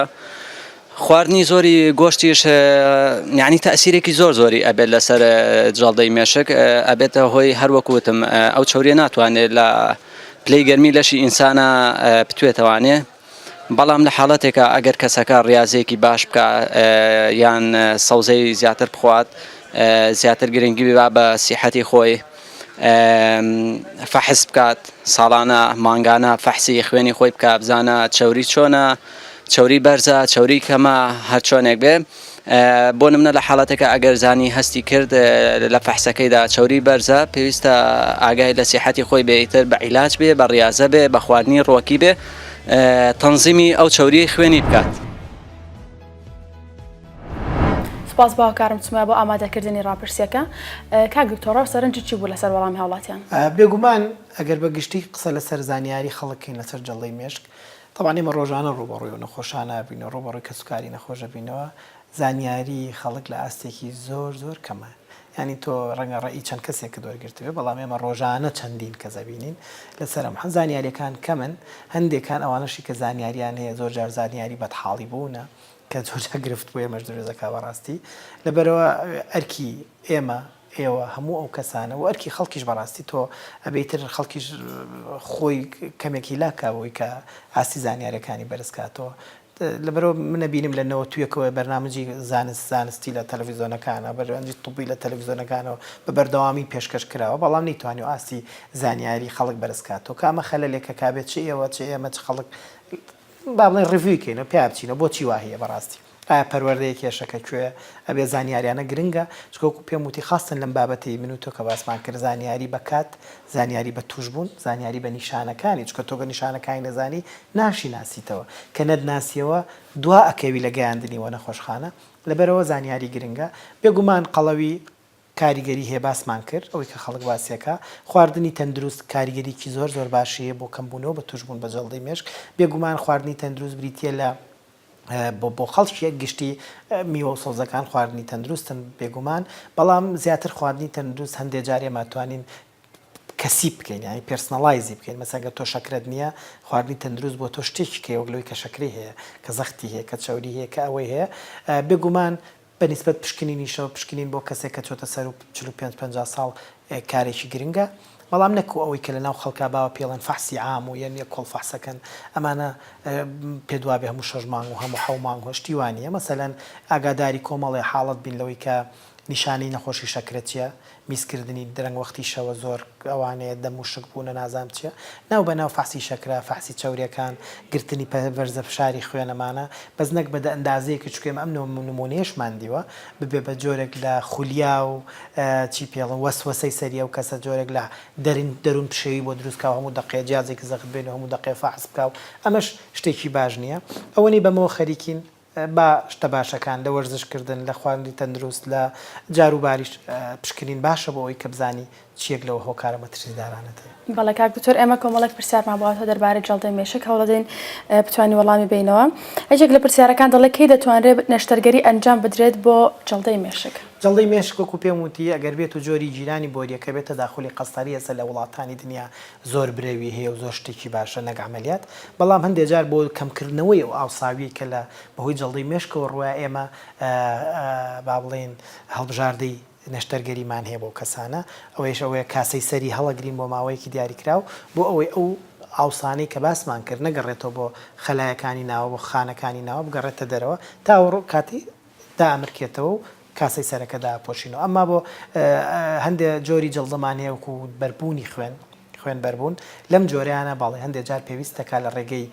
[SPEAKER 13] خواردنی زۆری گۆشتیش یعنی تەسیرێکی زۆر زۆری ئەبێت لەسەر جەڵدەی مێشک ئەبێتە هۆی هەروەکو وتم ئەو چەوریە ناتوانێت لە پلەی گەرمی لەشی ئینسانە بتوێتەوانێ بەڵام لە حاڵەتێکە ئەگەر کەسەکە ڕاضەیەکی باش بکە یان سەوزەی زیاتر بخوات زیاتر گرنگی ببا بە سیحەتی خۆی فەحس بکات ساڵانە مانگانە فەحسی خوێنی خۆی بکە بزانە چەوری چۆنە چەوری بەرزە چەوری کەمە هەر چۆنێک بێ بۆ نمونە لە حاڵەتێکا ئەگەر زانی هەستی کرد لە فەحسەکەیدا چەوری بەرزە پێویستە ئاگای لە سیحەتی خۆی بێ ئیتر بە عیلاج بێ بە ڕیازە بێ بە خواردنی ڕوەکی بێ تەنزیمی ئەو چەوریەی خوێنی بکات.
[SPEAKER 1] سوپاس بۆ هاوکارم سومەیە بۆ ئامادەکردنی ڕاپرسیەکە. کاک دکتۆر ڕاو سەرنجت چی بوو لەسەر وەڵامی هاوڵاتیان؟
[SPEAKER 2] بێگومان ئەگەر بە گشتی قسە لەسەر زانیاری خەڵک کەین لەسەر جەڵدەی مێشک تەبعەن ئێمە ڕۆژانە ڕووبەڕووی ئەو نەخۆشانە ئەبینەوە، ڕووبەڕووی کەسوکاری نەخۆش ئەبینەوە، زانیاری خەڵک لە ئاستێکی زۆر زۆر کەمە، یانی تۆ ڕەنگە ڕەئی چەند کەسێکت وەرگرتبێ، بەڵام ئێمە ڕۆژانە چەندین کەس ئەبینین لەسەر ئەم زانیارییەکان کەمن، هەندێکان ئەوانەشی کە زانیاریان هەیە زۆر جار زانیاری بەدحاڵی بوونە کە زۆر جار گرفت بۆ ئێمەش دروست دەکا بەڕاستی، لەبەرئەوە ئەرکی ئێمە ئێوە هەموو ئەو کەسانە و ئەرکی خەڵکیش بەڕاستی تۆ ئەبێ ئیتر خەڵکیش خۆی کەمێک هیلاک کا بۆی کە ئاستی زانیاریەکانی بەرز کاتەوە لەبەرەوە من ئەبینم لە نەوەتویەکەوە بەرنامەجی زانست زانستی لە تەلەفیزۆنەکانە بەرنامەجی طبی لە تەلەفیزۆنەکانەوە بە بەردەوامی پێشکەش کراوە بەڵام نەیتوانیوە ئاستی زانیاری خەڵک بەرز کاتەوە کە ئەمە خەلەلێکە کابێت چ ئێوە چ ئێمە چ خەڵک با بڵێین review ی کەینەوە پیا بچینەوە بۆچی وا هەیە بەڕاستی ئایا پەروەردەیە کێشەکە کوێیە ئەبێ زانیاریانە گرنگە چونکە وەکو پێم وتی خاستن لەم بابەتەی من و تۆ کە باسمان کرد زانیاری بە کات زانیاری بە توشبوون زانیاری بە نیشانەکانی چونکە تۆ گەر نیشانەکانی نەزانی ناشیناسیتەوە کە نەتناسیەوە دوا ئەکەوی لە گەیاندنی وە نەخۆشخانە لەبەرئەوە زانیاری گرنگە بێگومان قەڵەوی کاریگەری هەیە باسمان کرد ئەوەی کە خەڵک باسیەکا خواردنی تەندروست کاریگەریکی زۆر زۆر باشی هەیە بۆ کەمبوونەوە بە توشبوون بە جەڵدەی مێشک بێگومان خواردنی تەندروست بریتیە لە بۆ بۆ خەڵکی گشتی میوە و سەوزەکان خواردنی تەندروستن بێگومان بەڵام زیاتر خواردنی تەندروست هەندێ جار ئێمە توانین کەسی بکەین یانی personalize ی بکەین مەسەلەن گەر تۆ شەکرەت نییە خواردنی تەندروست بۆ تۆ شتێکی کەی وەک لەوەی کە شەکرەی هەیە کە زەختی هەیە کە چەوری هەیە کە ئەوەی هەیە بێگومان بە نیسبەت پشکنینیشەوە پشکنین بۆ کەسێک کە چۆتە سەروو 45 50 ساڵ کارێکی گرنگە بەڵام نەکو ئەوەی کە لەناو خەڵکا باوە پێڵێن فەحسی عام و یەن یەک کۆڵ فەحسەکەن ئەمانە پێت وابێ هەموو شەش مانگ و هەموو حەو مانگ و شتی وا نییە مەسەلەن ئاگاداری کۆمەڵێ حاڵەت بین لەوەی کە نیشانەی نەخۆشی شەکرە چیە؟ میزکردنی درەنگ وەختی شەوە زۆر ئەوانەیە دەم وشک بوونە نازانم چیە ناو بە ناو فەحسی شەکرە فەحسی چەوریەکان گرتنی پە بەرزە فشاری خوێن ئەمانە بەس نەک بە دە ئەندازەیەکی چونکە ئێمە ئەم نمونەیەشمان دیوە ببێ بە جۆرێک لە خولیا و چی پێڵن وەسوەسەی سەری ئەو کەسە جۆرێک لە دەرن دەرون پشێوی بۆ دروست کا و هەموو دەقەیە جیازێکی زەخت بێن و هەموو دەقەیە فەحس بکا و ئەمەش شتێکی باش نیە ئەوەنەی بەمەوە خەریکین با شتە باشەکان لە وەرزش کردن، لە خواردنی تەندروست، لە جار و باریش پشکنین باشە بۆ ئەوەی کە بزانی چ یەک لەو هۆکارە مەترسیدارانەت هەیە.
[SPEAKER 1] بەڵێ کاک دکتۆر ئێمە کۆمەڵێک پرسیارمان بۆ هاتووە دەربارەی جەڵدەی مێشک هەوڵدەدەین بتوانین وەڵامی بەینەوە. یەکێک لە پرسیارەکان دەڵێ کەی دەتوانرێت نەشتەرگەری ئەنجام بدرێت بۆ جەڵدەی مێشک؟
[SPEAKER 2] جەڵدەی مێشک وەکو پێم وتی ئەگەر بێت و جۆری گیرانی بۆریەکە بێت تەداخولی قەستەری ئێستا لە وڵاتانی دنیا زۆر برەوی هەیە و زۆر شتێکی باشە نەک عەمەلیات، بەڵام هەندێ جار بۆ کەمکردنەوەی ئەو ئاوساویەی کە لە بەهۆی جەڵدەی مێشکەوە ڕوویا ئێمە با بڵێین هەڵبژاردەی نەشتەرگەریمان هەیە بۆ کەسانە ئەوەیش ئەوەیە کاسەی سەری هەڵەگرین بۆ ماوەیەکی دیاریکراو بۆ ئەوەی ئەو ئاوسانەی کە باسمان کرد نەگەڕێتەوە بۆ خەلایەکانی ناوە بۆ خانەکانی ناوە بگەڕێتە دەرەوە تا کاتی دائەمرکێتەوە و کاسەی سەرەکە دائەپۆشینەوە ئەمما بۆ هەندێ جۆری جەڵدەمان هەیە وەکو بەربوونی خوێن خوێن بەربوون لەم جۆرەیانە بەڵێ هەندێ جار پێویست دەکات لە ڕێگەی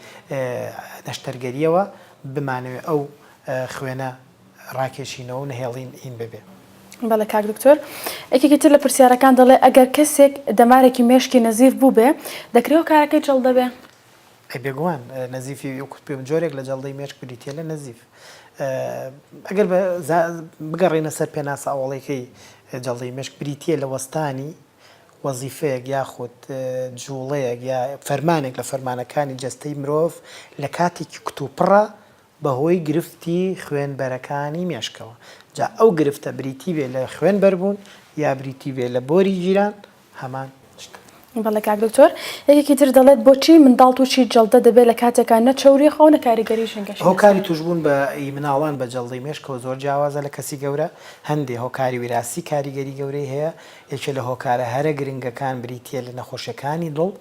[SPEAKER 2] نەشتەرگەریەوە بمانەوێ ئەو خوێنە ڕاکێشینەوە و نەهێڵین ئین ببێ.
[SPEAKER 1] بەڵێ کاک دکتۆر یەکێکی تر لە پرسیارەکان دەڵێ ئەگەر کەسێک دەمارێکی مێشکی نەزیف بووبێ دەکرێ هۆکارەکەی جەڵدە بێ؟
[SPEAKER 2] ئەی بێگومان نەزیفی وەکو پێم جۆرێک لە جەڵدەی مێشک بریتیە لە نەزیف ئەگەر بگەڕێینە سەر پێناسە ئەوەڵیەکەی جەڵدەی مێشک بریتیە لە وەستانی. وەزیفەیەک یاخود جوڵەیەک یا فەرمانێک لە فەرمانەکانی جەستەی مرۆڤ لە کاتێکی کتوپڕا بەهۆی گرفتی خوێنبەرەکانی مێشکەوە، جا ئەو گرفتە بریتی بێ لە خوێن بەربوون یا بریتی بێ لە بۆری گیران هەمان شتە.
[SPEAKER 1] بەڵێ کاک دکتۆر، یەکێکی تر دەڵێت بۆچی منداڵ تووشی جەڵدە دەبێت لە کاتێکا نە چەوری خەو نە کاریگەری ژینگەشی لەسەرە؟
[SPEAKER 2] هۆکاری تووشبوون بە ی مناڵان بە جەڵدەی مێشکەوە زۆر جیاوازە لە کەسی گەورە، هەندێ هۆکاری ویراسی کاریگەری گەورەی هەیە، یەکێ لە هۆکارە هەرە گرنگەکان بریتیە لە نەخۆشیەکانی دڵ،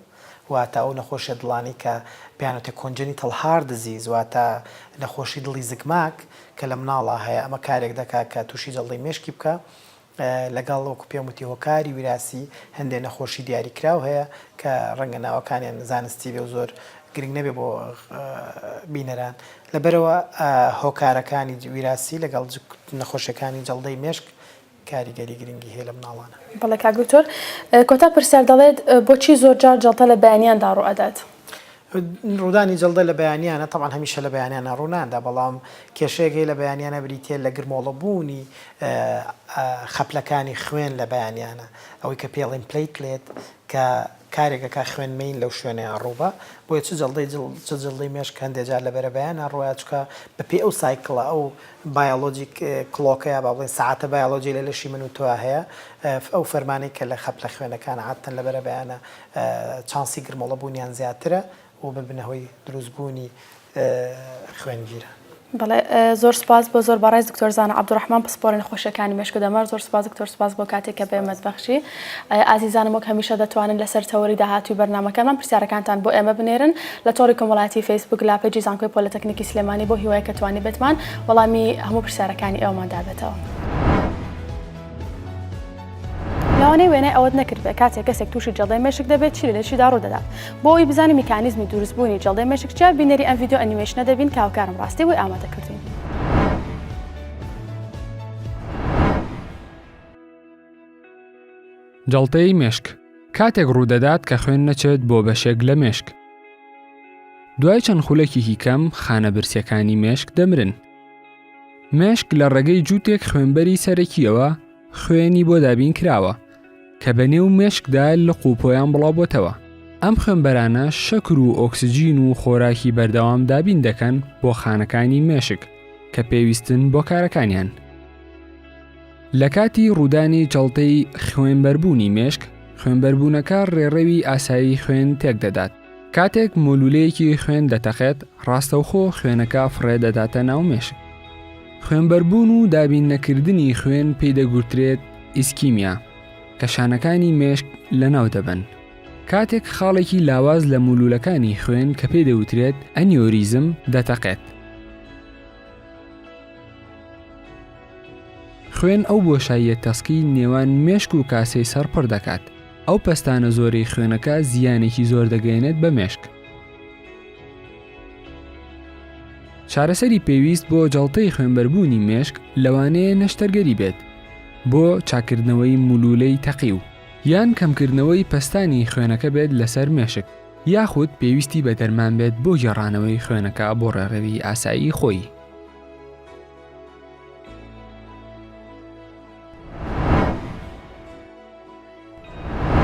[SPEAKER 2] واتە ئەو نەخۆشیە دڵانەی کە پێیان وتێ congenital heart disease واتە نەخۆشی دڵی زگماک کە لە مناڵا هەیە ئەمە کارێک دەکا کە تووشی جەڵدەی مێشکی بکا لەگەڵ وەکو پێم وتی هۆکاری ویراسی هەندێ نەخۆشی دیاریکراو هەیە کە ڕەنگە ناوەکانیان زانستی بێ و زۆر گرنگ نەبێ بۆ بینەران لەبەرئەوە هۆکارەکانی ویراسی لەگەڵ نەخۆشیەکانی جەڵدەی مێشک کاریگەری گرنگی هەیە لە مناڵانە.
[SPEAKER 1] بەڵێ کاک دکتۆر کۆتا پرسیار دەڵێت بۆچی زۆرجار جەڵتە لە بەیانیاندا ڕووئەدات؟
[SPEAKER 2] ڕوودانی جەڵدە لە بەیانیانە تەبعەن هەمیشە لە بەیانیانە ڕوونادا بەڵام کێشەیەک هەیە لە بەیانیانە بریتیە لە گرمۆڵە بوونی خەپلەکانی خوێن لە بەیانیانە ئەوەی کە پێڵین platelet کە کارێک ئەکا خوێن مەین لەو شوێنەیا ڕووبا بۆیە چ جەڵدەی دڵ چ جەڵدەی مێشک هەندێ جار لە بەرەبەیانا ڕوویا چونکە بەپێی ئەو cycle ە ئەو biologic clock ە یا با بڵێین سەعاتە بایۆلۆجی لە لەشی من و تۆ هەیە ئەو فەرمانەی کە لە خەپلە خوێنەکان عادەتەن لە بەرەبەیانە چانسی گرمۆڵە بوونیان زیاترە و ببنە هۆی دروست بوونی خوێنگیران.
[SPEAKER 1] بەڵێ زۆر سوپاس بۆ زۆر بەڕێز دکتۆر زانا عەبدولڕەحمان پسپۆڕی نەخۆشیەکانی مێشک و دەمار زۆر سوپاس دکتۆر سوپاس بۆ کاتێک کە بەئێمەت بەخشی ئازیزانم وەک هەمیشە دەتوانن لەسەر تەوەری داهاتووی بەرنامەکەمان پرسیارەکانتان بۆ ئێمە بنێرن لە تۆڕی کۆمەڵایەتی فەیسبوک لە پەیجی زانکۆی پۆلەتەکنیکی سلێمانی بۆ هیوای کە توانیبێتمان وەڵامی هەموو پرسیارەکانی ئێوەمان دابێتەوە. لەوانەیە وێنای ئەوەت نەکردبێت کاتێک کەسێک تووشی جەڵدەی مێشک دەبێت چی لە لەشیدا ڕوودەدات. بۆ ئەوەی بزانی میکانیزمی دروستبوونی جەڵدەی مێشک چییە، بینەری ئەم ڤیدیۆ ئەنیمەیشنە دەبین کە هاوکارم ڕاستی بۆی ئامادە کردووین.
[SPEAKER 7] جەڵتەی مێشک کاتێک ڕوودەدات کە خوێن نەچێت بۆ بەشێک لە مێشک. دوای چەند خولەکێکی کەم خانە برسیەکانی مێشک دەمرن. مێشک لە ڕێگەی جووتێک خوێنبەری سەرەکییەوە خوێنی بۆ دابین کراوە کە بە نێو مێشکدا لق و پۆیان بڵاوبۆتەوە. ئەم خوێنبەرانە شەکر و ئۆکسجین و خۆراکی بەردەوام دابین دەکەن بۆ خانەکانی مێشک کە پێویستن بۆ کارەکانیان. لە کاتی ڕوودانی جەڵتەی خوێنبەربوونی مێشک، خوێنبەربوونەکە ڕێڕەوی ئاسایی خوێن تێکدەدات. کاتێک مولولەیەکی خوێن دەتەقێت، ڕاستەوخۆ خوێنەکە فڕێ دەداتە ناو مێشک. خوێنبەربوون و دابین نەکردنی خوێن پێی دەگوترێت ئیسکیمیا، کە شانەکانی مێشک لەناو دەبەن. کاتێک خاڵێکی لاواز لە مولولەکانی خوێن کە پێی دەوترێت ئەنیۆریزم دەتەقێت. خوێن ئەو بۆشاییە تەسکی نێوان مێشک و کاسەی سەر پڕ دەکات. ئەو پەستانە زۆرەی خوێنەکە زیانێکی زۆر دەگەیەنێت بە مێشک. چارەسەری پێویست بۆ جەڵتەی خوێنبەربوونی مێشک لەوانەیە نەشتەرگەری بێت بۆ چاککردنەوەی مولولەی تەقیو، یان کەمکردنەوەی پەستانی خوێنەکە بێت لەسەر مێشک، یاخود پێویستی بە دەرمان بێت بۆ گێڕانەوەی خوێنەکە بۆ ڕێڕەوی ئاسایی خۆی.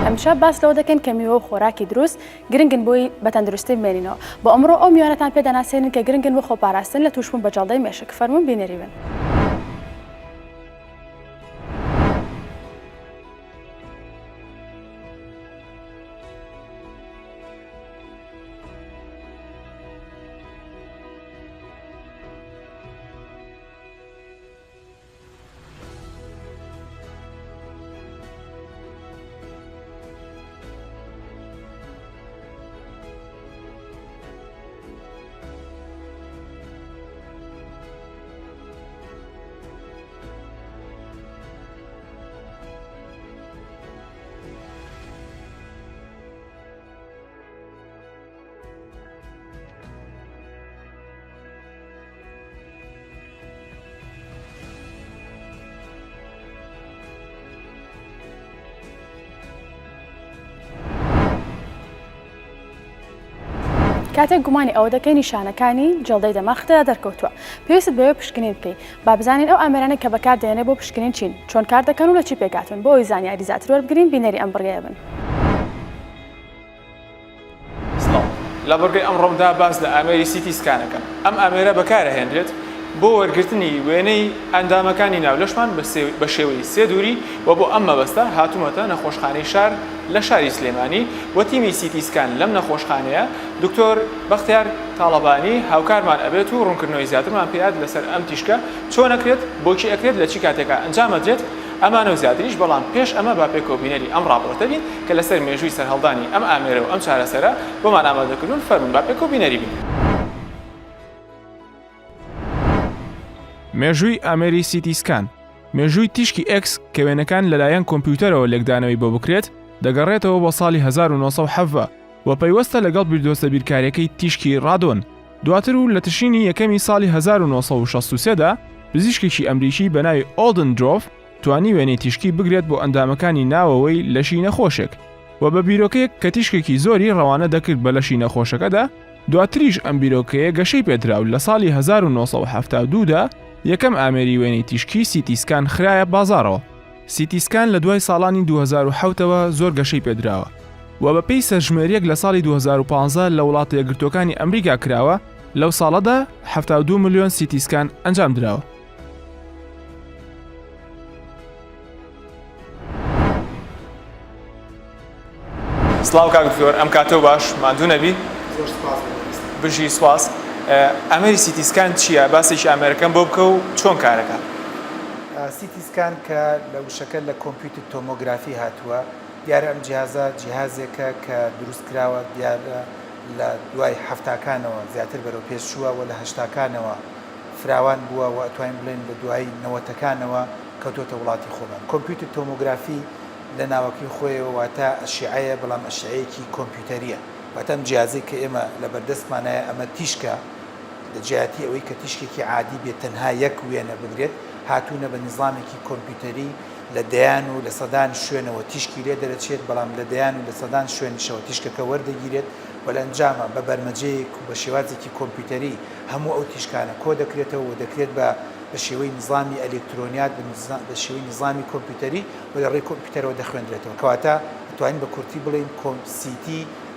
[SPEAKER 1] هەمیشە باس لەوە دەکەین کە میوە و خۆراکی دروست گرنگن بۆی بە تەندروستی بمێنینەوە. بۆ ئەمڕۆ ئەو میوانەتان پێ دەناسێنین کە گرنگن بۆ خۆپاراستن لە تووشبوون بە جەڵدەی مێشک. فەرموون بینەری بن. کاتێک گومانی ئەوە دەکەی نیشانەکانی جەڵدەی دەماخت تێدا دەرکەوتووە پێویستت بەوەیە پشکنین بکەی با بزانین ئەو ئامێرانەی کە بەکاردێنێ بۆ پشکنین چین چۆن کار دەکەن و لە چی پێکهاتوون بۆ ئەوەی زانیاری زیاتر وەربگرین بینەری ئەم بڕگەیە بن.
[SPEAKER 14] سڵاو. لە بڕگەی ئەمڕۆمدا باس لە ئامێری CT scan ئەکەم. ئەم ئامێرە بەکارئەهێنرێت بۆ وەرگرتنی وێنەی ئەندامەکانی ناو لەشمان بە شێوەی سێ دووری و بۆ ئەم مەبەستە هاتوومەتە نەخۆشخانەی شار لە شاری سلێمانی و تیمی CT scan لەم نەخۆشخانەیە دکتۆر بەختیار تاڵەبانی هاوکارمان ئەبێت و ڕوونکردنەوەی زیاترمان پێ ئەدات لەسەر ئەم تیشکە چۆن ئەکرێت بۆ کێ ئەکرێت لە چی کاتێکا ئەنجام ئەدرێت ئەمانە و زیاتریش، بەڵام پێش ئەمە با پێکەوە بینەری ئەم ڕاپۆرتە بین کە لەسەر مێژووی سەرهەڵدانی ئەم ئامێرە و ئەم چارەسەرە بۆمان ئامادە کردوون، فەرموون با پێکەوە بینەری بین. مێژووی ئامێری CT scan مێژووی تیشکی ئێکس کە وێنەکان لەلایەن کۆمپیوتەرەوە لێکدانەوەی بۆ بکرێت دەگەڕێتەوە بۆ ساڵی 1917 و پەیوەستە لەگەڵ بیردۆزە بیرکاریەکەی تیشکی ڕادۆن دواتر و لە تشرینی یەکەمی ساڵی 1963 دا پزیشکێکی ئەمریکی بە ناوی ئۆلدندرۆف توانی وێنەی تیشکی بگرێت بۆ ئەندامەکانی ناوەوەی لەشی نەخۆشێک و بە بیرۆکەیەک کە تیشکێکی زۆری ڕەوانە دەکرد بە لەشی نەخۆشەکەدا دواتریش ئەم بیرۆکەیە گەشەی پێدرا و لە ساڵی 1972 دا یەکەم ئامێری وێنەی تیشکی CT scan خرایە بازاڕەوە. CT scan لە دوای ساڵانی 2007 ەوە زۆر گەشەی پێدراوە و بەپێی سەرژمێرییەک لە ساڵی 2015 لە وڵاتە یەکگرتووەکانی ئەمریکا کراوە، لەو ساڵەدا 72 ملیۆن CT scan ئەنجام دراوە. سڵاو کاک دکتۆر ئەم کاتەو باش ماندوو نەبی.
[SPEAKER 15] زۆر سوپاس بۆ بەڕێزتان.
[SPEAKER 14] بژی سوپاس. ئامێری CT scan چییە؟ باسێکی ئامێرەکەم بۆ بکە و چۆن کارەکات؟
[SPEAKER 15] CT scan کە لە وشەکە لە computed tomography هاتووە، دیارە ئەم جیهازە جیهازێکە کە دروست کراوە دیارە لە دوای حەفتاکانەوە زیاتر بەرەو پێش چووە و لە هەشتاکانەوە فراوان بووە و ئەتوانین بڵێین لە دوای نەوەتەکانەوە کەوتۆتە وڵاتی خۆمان. computed tomography لە ناوەکەی خۆیەوە واتە ئەشیعەیە بەڵام ئەشیعەیەکی کۆمپیوتەرییە واتە ئەم جیهازەی کە ئێمە لە بەردەستمانایە ئەمە تیشکە لە جیاتی ئەوەی کە تیشکێکی عادی بێت تەنها یەک وێنە بگرێت هاتوونە بە نیزامێکی کۆمپیوتەری لە دەیان و لە سەدان شوێنەوە تیشکی لێ دەرەچێت بەڵام لە دەیان و لە سەدان شوێنیشەوە تیشکەکە وەردەگیرێت و لە ئەنجاما بە بەرمەجەیەک و بە شێوازێکی کۆمپیوتەری هەموو ئەو تیشکانە کۆ دەکرێتەوە و دەکرێت بە بە شێوەی نیزامی ئەلکترۆنیات بە شێوەی نیزامی کۆمپیوتەری و لە ڕێی کۆمپیوتەرەوە دەخوێندرێتەوە. کەواتە ئەتوانین بە کورتی بڵێین کۆم CT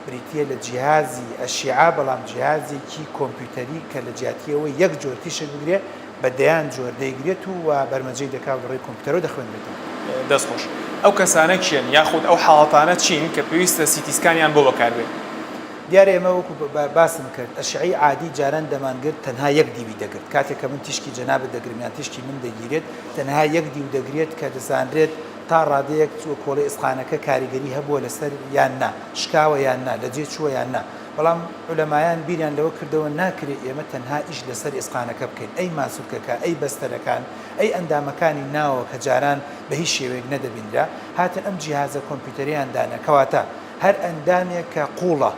[SPEAKER 15] بریتییە لە جیهازی ئەشیعە بەڵام جیهازێکی کۆمپیوتەری کە لە جیاتی ئەوەی یەک جۆر تیشک بگرێ بە دەیان جۆر دەیگرێت و و بەرمەجەی دەکا و لە ڕێی کۆمپیوتەرەوە دەخوێندرێتەوە.
[SPEAKER 14] دەست خۆش. ئەو کەسانە کێن یاخود ئەو حاڵەتانە چین کە پێویستە CT scan یان بۆ بەکاربێت؟
[SPEAKER 15] دیارە ئێمە وەکو باسم کرد ئەشعەی عادی جاران دەمانگرت تەنها یەک دیوی دەگرت کاتێک کە من تیشکی جەنابت دەگرم یان تیشکی من دەگیرێت تەنها یەک دیو دەگرێت کە دەزانرێت تا ڕادەیەک چووە کۆڵەی ئێسقانەکە کاریگەری هەبووە لەسەر یان نا شکاوە یان نا لەجێ چووە یان نا بەڵام عولەمایان بیریان لەوە کردەوە ناکرێ ئێمە تەنها ئیش لەسەر ئێسقانەکە بکەین ئەی ماسولکەکە ئەی بەستەرەکان ئەی ئەندامەکانی ناوەوە کە جاران بە هیچ شێوەیەک نەدەبینرا هاتن ئەم جیهازە کۆمپیوتەرەیان دانا کەواتە هەر ئەندامێک کە قووڵە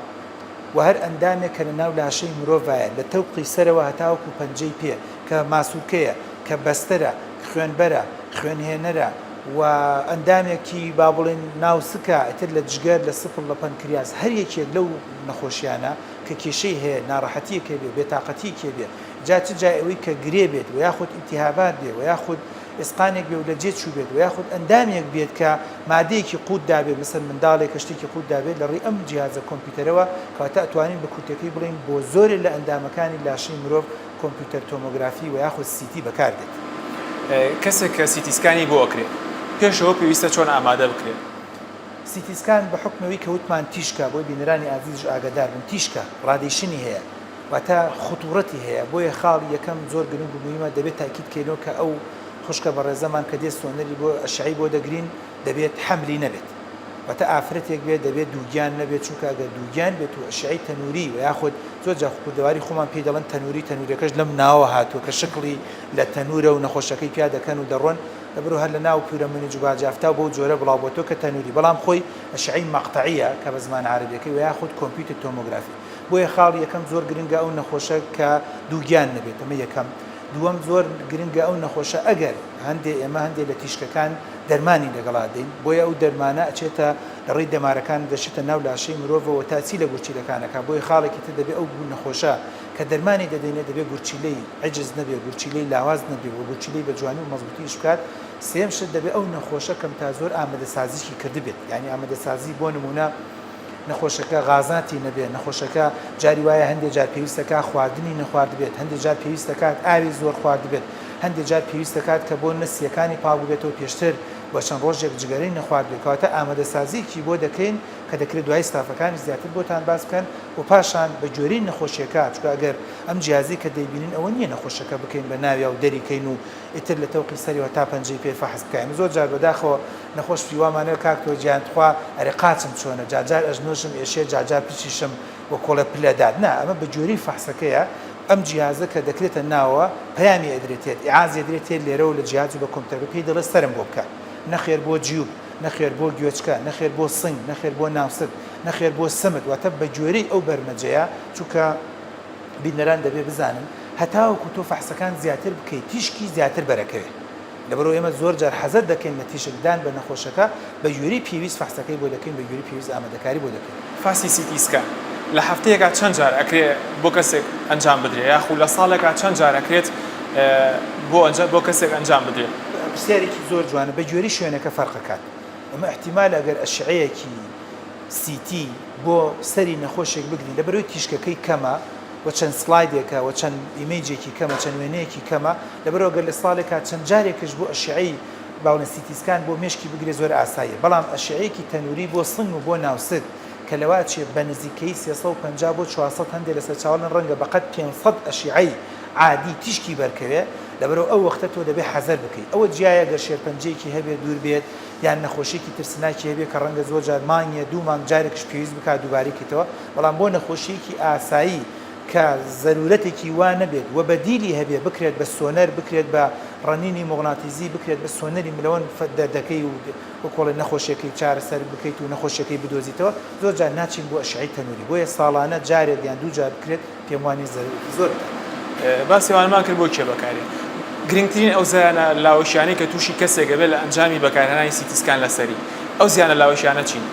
[SPEAKER 15] و هەر ئەندامێک کە لە ناو لاشەی مرۆڤایە لە تەوقی سەرەوە هەتاوەکو پەنجەی پێ کە ماسولکەیە، کە بەستەرە، خوێنبەرە، خوێنهێنەرە و ئەندامێکی با بڵێین ناو سکە، ئیتر لە جگەر، لە سپڵ، لە پەنکریاس، هەر یەکێک لەو نەخۆشیانە کە کێشەی هەیە، ناڕەحەتییەک هەبێ، بێتاقەتییەک هەبێ، جا چ جای ئەوەی کە گرێ بێت و یاخود ئیلتیهابات بێ و یاخود ئێسقانێک بێ و لە جێ چووبێت و یاخود ئەندامێک بێت کە مادەیەکی قووت دابێت مەسەن منداڵێک کە شتێکی قووت دابێت لە ڕێی ئەم جیهازە کۆمپیوتەرەوە کەواتە ئەتوانین بە کورتەکەی بڵێین بۆ زۆرێ لە ئەندامەکانی لاشەی مرۆڤ computer tomography و یاخود CT بەکار دێت.
[SPEAKER 14] کەسێک کە CT scan ی بۆ ئەکرێ پێشەوە پێویستە چۆن ئامادە بکرێ؟
[SPEAKER 15] CT scan بە حوکمی ئەوەی کە وتمان تیشکە بۆی بینەرانی ئازیزیش ئاگادار بن تیشکە radiation ی هەیە واتە خطورەتی هەیە بۆیە خاڵی یەکەم زۆر گرنگ و موهیمە دەبێت تاکید کەینەوە کە ئەو خوشکە بەڕێزەمان کە دێت سۆنەری بۆ ئەشعەی بۆ دەگرین دەبێت حەملی نەبێت واتە ئافرەتێک بێت دەبێت دووگیان نەبێت چونکە ئەگەر دووگیان بێت و ئەشعەی تەنوری و یاخود زۆر جار کوردەواری خۆمان پێی دەڵێن تەنوری تەنورەکەش لەم ناوە هاتووە کە شکڵی لە تەنورە و نەخۆشەکەی پیا دەکەن و دەڕۆن لەبەرو هەر لە ناو پیرەمنج و باجافتاو بەو جۆرە بڵاو بۆتەوە کە تەنوری بەڵام خۆی ئەشعەی مەقتەعیە کە بە زمانە عەرەبیەکەی و یاخود computed tomography بۆیە خاڵی یەکەم زۆر گرنگە ئەو نەخۆشە کە دووگیان نەبێت ئەمە یەکەم دووەم زۆر گرنگە ئەو نەخۆشە ئەگەر هەندێ ئێمە هەندێ لە تیشکەکان دەرمانی لەگەڵا دەین بۆیە ئەو دەرمانە ئەچێتە لە ڕێی دەمارەکان دەچێتە ناو لاشەی مرۆڤەوە تا چی لە گورچیلەکان ئەکا بۆیە خاڵێکی تر دەبێ ئەو نەخۆشە کە دەرمانی دەدەینێ دەبێ گورچیلەی عجز نەبێ گورچیلەی لاواز نەبێ و گورچیلەی بە جوانی و مەزبوتی ئیش بکات سێیەم شت دەبێ ئەو نەخۆشە کەم تا زۆر ئامادەسازیی کردبێت یانی ئامادەسازی بۆ نموونە نەخۆشەکە غازاتی نەبێت، نەخۆشەکە جاری وایە هەندێ جار پێویست دەکات خواردنی نەخواردبێت، هەندێ جار پێویست دەکات ئاوی زۆر خواردبێت، هەندێ جار پێویست دەکات کە بۆ نە سییەکانی پاک ببێتەوە پێشتر و چەند ڕۆژێک جگەرەی نەخواردبێت، کەواتە ئامادەسازییەکی بۆ دەکەین کە دەکرێت دوایی ستافەکانیش زیاتر بۆتان باس بکەن و پاشان بە گوێرەی نەخۆشییەکە، چونکە ئەگەر ئەم جیهازەی کە دەیبینین ئەوە نییە نەخۆشەکە بکەین بە ناویا و دەریکەین و ئیتر لە تەوقی سەریەوە تا پەنجەی پێ فەحس بکا ئێمە زۆر جار بەداخەوە نەخۆش فریوامان هەیە کاک تۆ گیان تخوا ئەرێ قاچم چۆنە جار جار ئەژنۆشم ئێشێ جار جار پشتیشم وەکۆڵێ پلە دات نا ئەمە بە گوێرەی فەحسەکەیە ئەم جیهازە کە دەکرێتە ناوەوە پەیامی ئەدرێتێت ئیعازی ئەدرێتێت لێرەوە لە جیهاز و بە کۆمپیوتەرەکە پێی دەڵێ سەرم بۆ بکە نەخێر بۆ جیوب نەخێر بۆ گوێچکە نەخێر بۆ سنگ نەخێر بۆ ناوسک نەخێر بۆ سمت واتە بە گوێرەی ئەو بەرمەجەیە چونکە بینەران دەبێ بزانن هەتاوەکو تۆ فەحسەکان زیاتر بکەی تیشکی زیاتر بەرەکەوێ لەبەرئەوە ئێمە زۆر جار حەزەر دەکەین لە تیشک دان بە نەخۆشەکە بە گوێرەی پێویست فەحسەکەی بۆ دەکەین بە گوێرەی پێویست ئامادەکاری بۆ دەکەین.
[SPEAKER 14] فەحسی CT scan لە هەفتەیەکا چەند جار ئەکرێ بۆ کەسێک ئەنجام بدرێ یاخو لە ساڵێکا چەند جار ئەکرێت بۆ بۆ کەسێک ئەنجام بدرێ؟
[SPEAKER 15] پرسیارێکی زۆر جوانە بە گوێرەی شوێنەکە فەرق ئەکات ئەمە ئیحتیمالە ئەگەر ئەشعەیەکی CT بۆ سەری نەخۆشێک بگرین لەبەرئەوەی تیشکەکەی کەمە و چەند سڵایدێکە و چەند image ێکی کەمە چەند وێنەیەکی کەمە لەبەرئەوە گەر لە ساڵێکا چەند جارێکش بۆ ئەشعەی باڵێن CT scan بۆ مێشکی بگرێ زۆر ئاساییە بەڵام ئەشعەیەکی تەنوری بۆ سنگ و بۆ ناوسک کە لەوە ئەچێ بە نزیکەیی 350 بۆ 400 هەندێ لە سەرچاوەڵن ڕەنگە بەقەد 500 ئەشعەی عادی تیشکی بەرکەوێ لەبەرئەوە ئەو وەختە تۆ دەبێ حەزەر بکەی ئەوە جیایە گەر شێرپەنجەیەکی هەبێ دوور بێت یان نەخۆشیەکی ترسناکی هەبێ کە ڕەنگە زۆر جار مانگێ دوو مانگ جارێکش پێویست بکات دووبارەی کەیتەوە بەڵام بۆ نەخۆشیەکی ئاسایی کە زەرورەتێکی وا نەبێت و بەدیلی هەبێ بکرێت بە سۆنەر بکرێت بە ڕەنینی موغناتیزی بکرێت بە سۆنەری ملەوەن دەردەکەی و وەکۆڵێ نەخۆشیەکەی چارەسەر بکەیت و نەخۆشیەکەی بدۆزیتەوە زۆر جار ناچین بۆ ئەشعەی تەنوری بۆیە ساڵانە جارێک یان دوو جار بکرێت پێم وانیە زەرەرێکی زۆر بدات.
[SPEAKER 14] باسی ئەوانەمان کرد بۆ کێ بەکارێ؟ گرنگترین ئەو زیانە لاوەکیانەی کە تووشی کەسێک ئەبێت لە ئەنجامی بەکارهێنانی CT scan لەسەری ئەو زیانە لاوەکیانە چین؟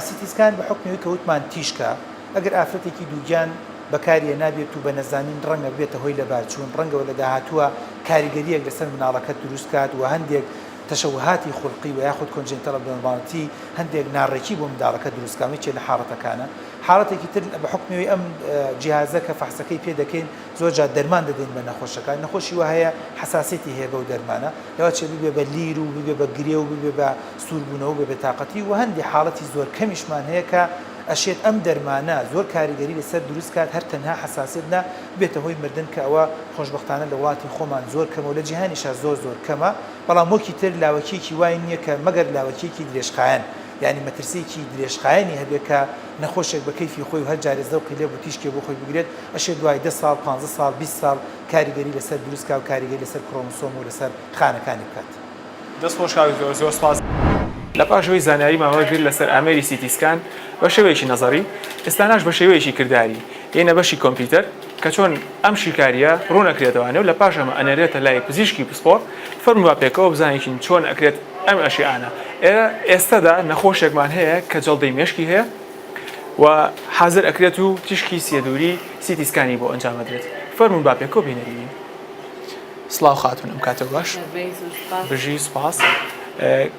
[SPEAKER 15] CT scan بە حوکمی ئەوەی کە وتمان تیشکە، ئەگەر ئافرەتێکی دووگیان بەکاری هێنابێت و بە نەزانین ڕەنگە ببێتە هۆی لەبارچوون، ڕەنگەوە لە داهاتووە کاریگەرییەک لەسەر منداڵەکەت دروست کات و هەندێک تەشەوهاتی خولقی و یاخود congenital abnormality هەندێک ناڕێکی بۆ منداڵەکە دروست کات، یەکێ لە حاڵەتەکانە. حاڵەتێکی تر بە حوکمی ئەوەی ئەم جیهازە کە فەحسەکەی پێ دەکەین زۆر جار دەرمان دەدەین بە نەخۆشەکان، نەخۆشی وا هەیە حەساسیەتی هەیە بەو دەرمانە، لەوەچێ ببێ بە لیر و ببێ بە گرێ و ببێ بە سووربوونەوە و بێ تاقەتی و هەندێ حاڵەتی زۆر کەمیشمان هەیە کە ئەشێت ئەم دەرمانە زۆر کاریگەری لەسەر دروست کات هەر تەنها حەساسیەت نا ببێتە هۆی مردن کە ئەوە خۆشبەختانە لە وڵاتی خۆمان زۆر کەمە و لە جیهانیشا زۆر زۆر کەمە بەڵام وەکی تر لاوەکیەکی وای نیە کە مەگەر لاوەکیەکی درێژخایەن یانی مەترسیەکی درێژخایەنی هەبێ کە نەخۆشێک بە کەیفی خۆی و هەر جارێ زەوقی لێ بوو تیشکێ بۆ خۆی بگرێت ئەشێ دوای دە ساڵ پانزە ساڵ 20 ساڵ کاریگەری لەسەر دروست کا و کاریگەری لەسەر کرۆمۆسۆم و لەسەر خانەکانی بکات.
[SPEAKER 14] دەست خۆش کاک دکتۆر زۆر سوپاس. لە پاش ئەوەی زانیاریمان وەرگرت لەسەر ئامێری CT scan بە شێوەیەکی نەزەری، ئێستاناش بە شێوەیەکی کرداری یەینە بەشی کۆمپیوتەر کە چۆن ئەم شیکاریە ڕوون ئەکرێتەوانێ و لە پاش ئەمە ئەنێرێتە لای پزیشکی پسپۆڕ فەرموو با پێکەوە بزانین چۆن ئەکرێت ئەم ئەشیعانە ئێرە ئێستەدا نەخۆشێکمان هەیە کە جەڵدەی مێشکی هەیە و حازر ئەکرێت و تیشکی سێدووری CT scan ی بۆ ئەنجام ئەدرێت فەرموون با پێکەوە بینەری بین. سڵاو خاتون ئەم کاتە باش بژی سوپاس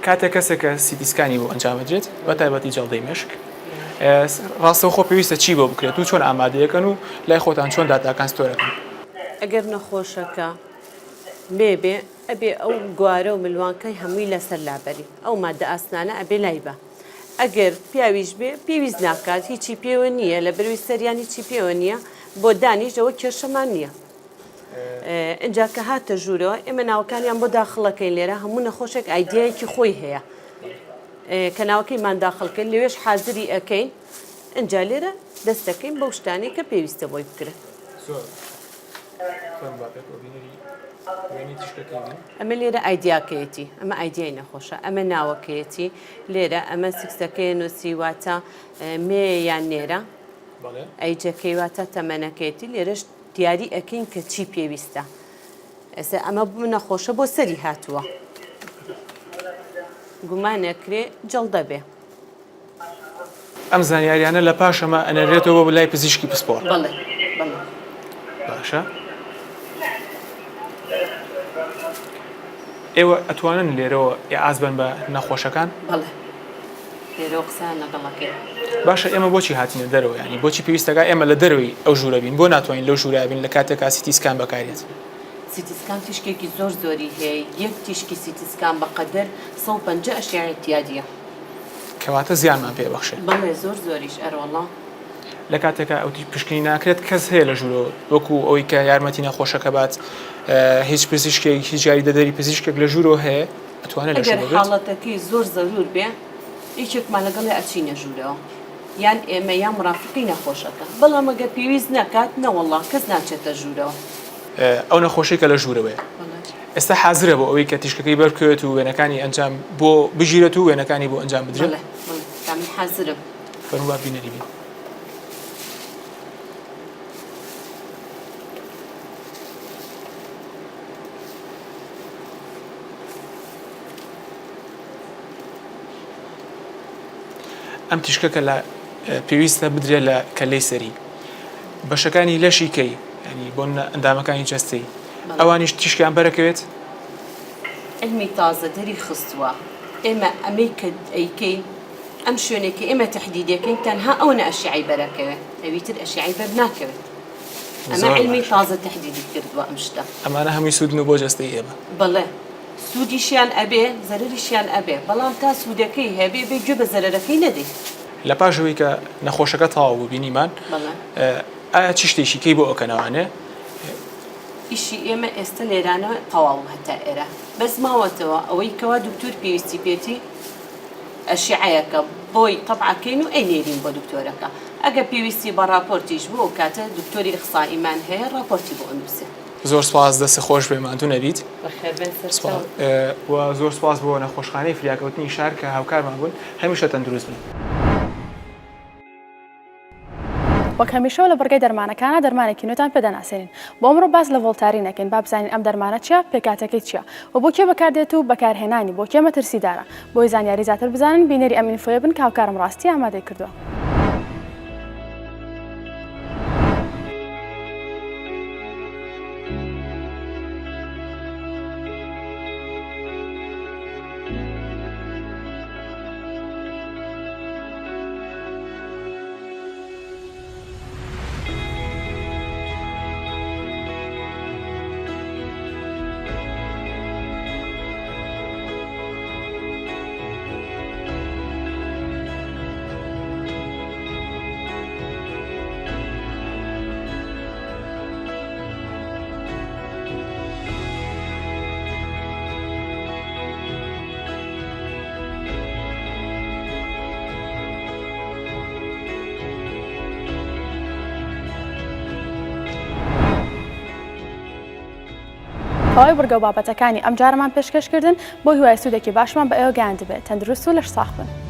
[SPEAKER 14] کاتێک کەسێکە CT scan ی بۆ ئەنجام بدرێت بە تایبەتی جەڵدەی مێشک ڕاستەوخۆ پێویستە چی بۆ بکرێت و چۆن ئامادەیەکەن و لای خۆتان چۆن داتاکان store ەکەن
[SPEAKER 16] ئەگەر نەخۆشەکە مێ بێ ئەبێ ئەو گوارە و ملوانکەی هەمووی لەسەر لابەری ئەو مادە ئاسنانە ئەبێ لای بە ئەگەر پیاویش بێ پێویست ناکات هیچی پێوە نییە لە بەروی سەریان هیچی پێوە نییە بۆ دانیش ئەوە کێشەمان نییە ئینجا کە هاتە ژوورەوە ئێمە ناوەکانیان بۆ داخڵەکەین لێرە هەموو نەخۆشێک ئایدیایەکی خۆی هەیە کە ناوەکەیمان داخڵ کرد لەوێش حازری ئەەکەین ئینجا لێرە دەست دەکەین بەو شتانەی کە پێویستە بۆی بکرێن. ئەمە لێرە ئایدیاکەیەتی ئەمە ئایدیای نەخۆشە ئەمە ناوەکەیەتی لێرە ئەمە سکسەکەی نووسی واتە مێ یان نێرە ئەیجەکەی واتە تەمەنەکەیەتی لێرەش دیاری ئەکەین کە چی پێویستە ئێستا ئەمە نەخۆشە بۆ سەری هاتووە. گومان ئەکرێ جەڵدە بێ.
[SPEAKER 14] ئەم زانیاریانە لە پاش ئەمە ئەنێرێتەوە بۆ لای پزیشکی پسپۆڕ؟
[SPEAKER 16] بەڵێ بەڵێ.
[SPEAKER 14] باشە ئێوە ئەتوانن لێرەوە ئیعاز بەن بە نەخۆشەکان؟
[SPEAKER 16] بەڵێ لێرەوە قسەیان لەگەڵ ئەکەین.
[SPEAKER 14] باشە ئێمە بۆچی هاتینە دەرەوە یانی بۆچی پێویستەکا ئێمە لە دەرەوەی ئەو ژوورە بین بۆ ناتوانین لەو ژوورە بین لە کاتێکا سیتی سکان بەکارێت؟
[SPEAKER 16] سیتی سکان تیشکێکی زۆر زۆری هەیە یەک تیشکی سیتی سکان بەقەدەر 150 ئەشیعەی اعتیادیە.
[SPEAKER 14] کەواتە زیانمان پێ بەخشێ.
[SPEAKER 16] بەڵێ زۆر زۆریش ئەرەوەڵا.
[SPEAKER 14] لە کاتێکا ئەو پشکنین ناکرێت کەس هەیە لە ژوورەوە وەکو ئەوەی کە یارمەتی نەخۆشەکە بات هیچ پزیشکێک هیچ یاریدەدەری پزیشکێک لە ژوورەوە هەیە ئەتوانێت لە
[SPEAKER 16] ئەگەر
[SPEAKER 14] ژوورەوە بێت؟
[SPEAKER 16] حاڵەتەکەی زۆر زەرور بێ یەکێکمان لەگەڵی ئەچینە ژوورەوە یان ئێمە یان مرافقی نەخۆشەکە بەڵام ئەگەر پێویست نەکات نەوەڵا کەس ناچێتە ژوورەوە.
[SPEAKER 14] ئەو نەخۆشەی کە لە ژوورەوەیە ئێستا حازرە بۆ ئەوەی کە تیشکەکەی بەرکەوێت و وێنەکانی ئەنجام بۆ بگیرێت و وێنەکانی بۆ ئەنجام بدرێت؟
[SPEAKER 16] بەڵێ بەڵێ کامل حازرم.
[SPEAKER 14] فەرموو با بینەری بین. ئەم تیشکە کە لە پێویستە بدرێت لە کەلەی سەری بەشەکانی لەشی کەی ینی بۆ ئەندامەکانی جەستەی ئەوانیش تیشکیان بەرەکەوێت؟
[SPEAKER 16] علمی تازە دەری خستووە ئێمە ئەمەی کە ئەیکەین ئەم شوێنێک کە ئێمە تەحدیدەکەین تەنها ئەوەنە ئەشیعەی بەرەکەوێت ئەوی تر ئەشیعەی بەر ناکەوێت ئەمە علمی تازە تەحدیدی کردووە ئەم شتە.
[SPEAKER 14] ئەمانە هەمووی سوودن و بۆ جەستەی ئێمە.
[SPEAKER 16] بەڵێ سوودیشیان ئەبێ زەرەریشیان ئەبێ بەڵام تا سوودەکەی هەبێ بێ گوێ بە زەرەرەکەی نەدەی.
[SPEAKER 14] لە پاش ئەوەی کە نەخۆشەکە تەواو بوو بینیمان ئایا چ شتێکی کەی بۆ ئەکەنەوانێ؟
[SPEAKER 16] ئیشی ئێمە ئێستە لێرانە تەواو هەتا ئێرە بەس ماوەتەوە ئەوەی کەوا دکتۆر پێویستی پێتی ئەشیعەیەکە بۆی تەبعەکەین و ئەینێرین بۆ دکتۆرەکە ئەگەر پێویستی بە ڕاپۆرتیش بوو ئەو کاتە دکتۆری ئیخسائیمان هەیە ڕاپۆرتی بۆ ئەنووسێ.
[SPEAKER 14] زۆر سوپاس دەست خۆش بێ ماندوو نەبیت.
[SPEAKER 16] بەخێربێن سەرچاو.
[SPEAKER 14] و زۆر سوپاس بۆ نەخۆشخانەی فریاکەوتنی شار کە هاوکارمان بوون هەمیشە تەندروست بن.
[SPEAKER 1] وەک هەمیشە و لە بڕگەی دەرمانەکانا دەرمانێکی نوێتان پێ دەناسێنین. بۆ ئەمڕۆ باس لە ڤۆڵتارین ئەکەین با بزانین ئەم دەرمانە چیە، پێکهاتەکەی چیە و بۆ کێ بەکاردێت و بەکارهێنانی بۆ کێ مەترسیدارە. بۆی زانیاری زیاتر بزانن بینەری ئەم info یە بن کە هاوکارم ڕاستی ئامادەی کردووە. تەواوی بڕگە و بابەتەکانی ئەمجارەمان پێشکەش کردن، بەو هیوای سوودێکی باشمان بە ئێوە گەیاندبێت. تەندروست و لەشساغ بن.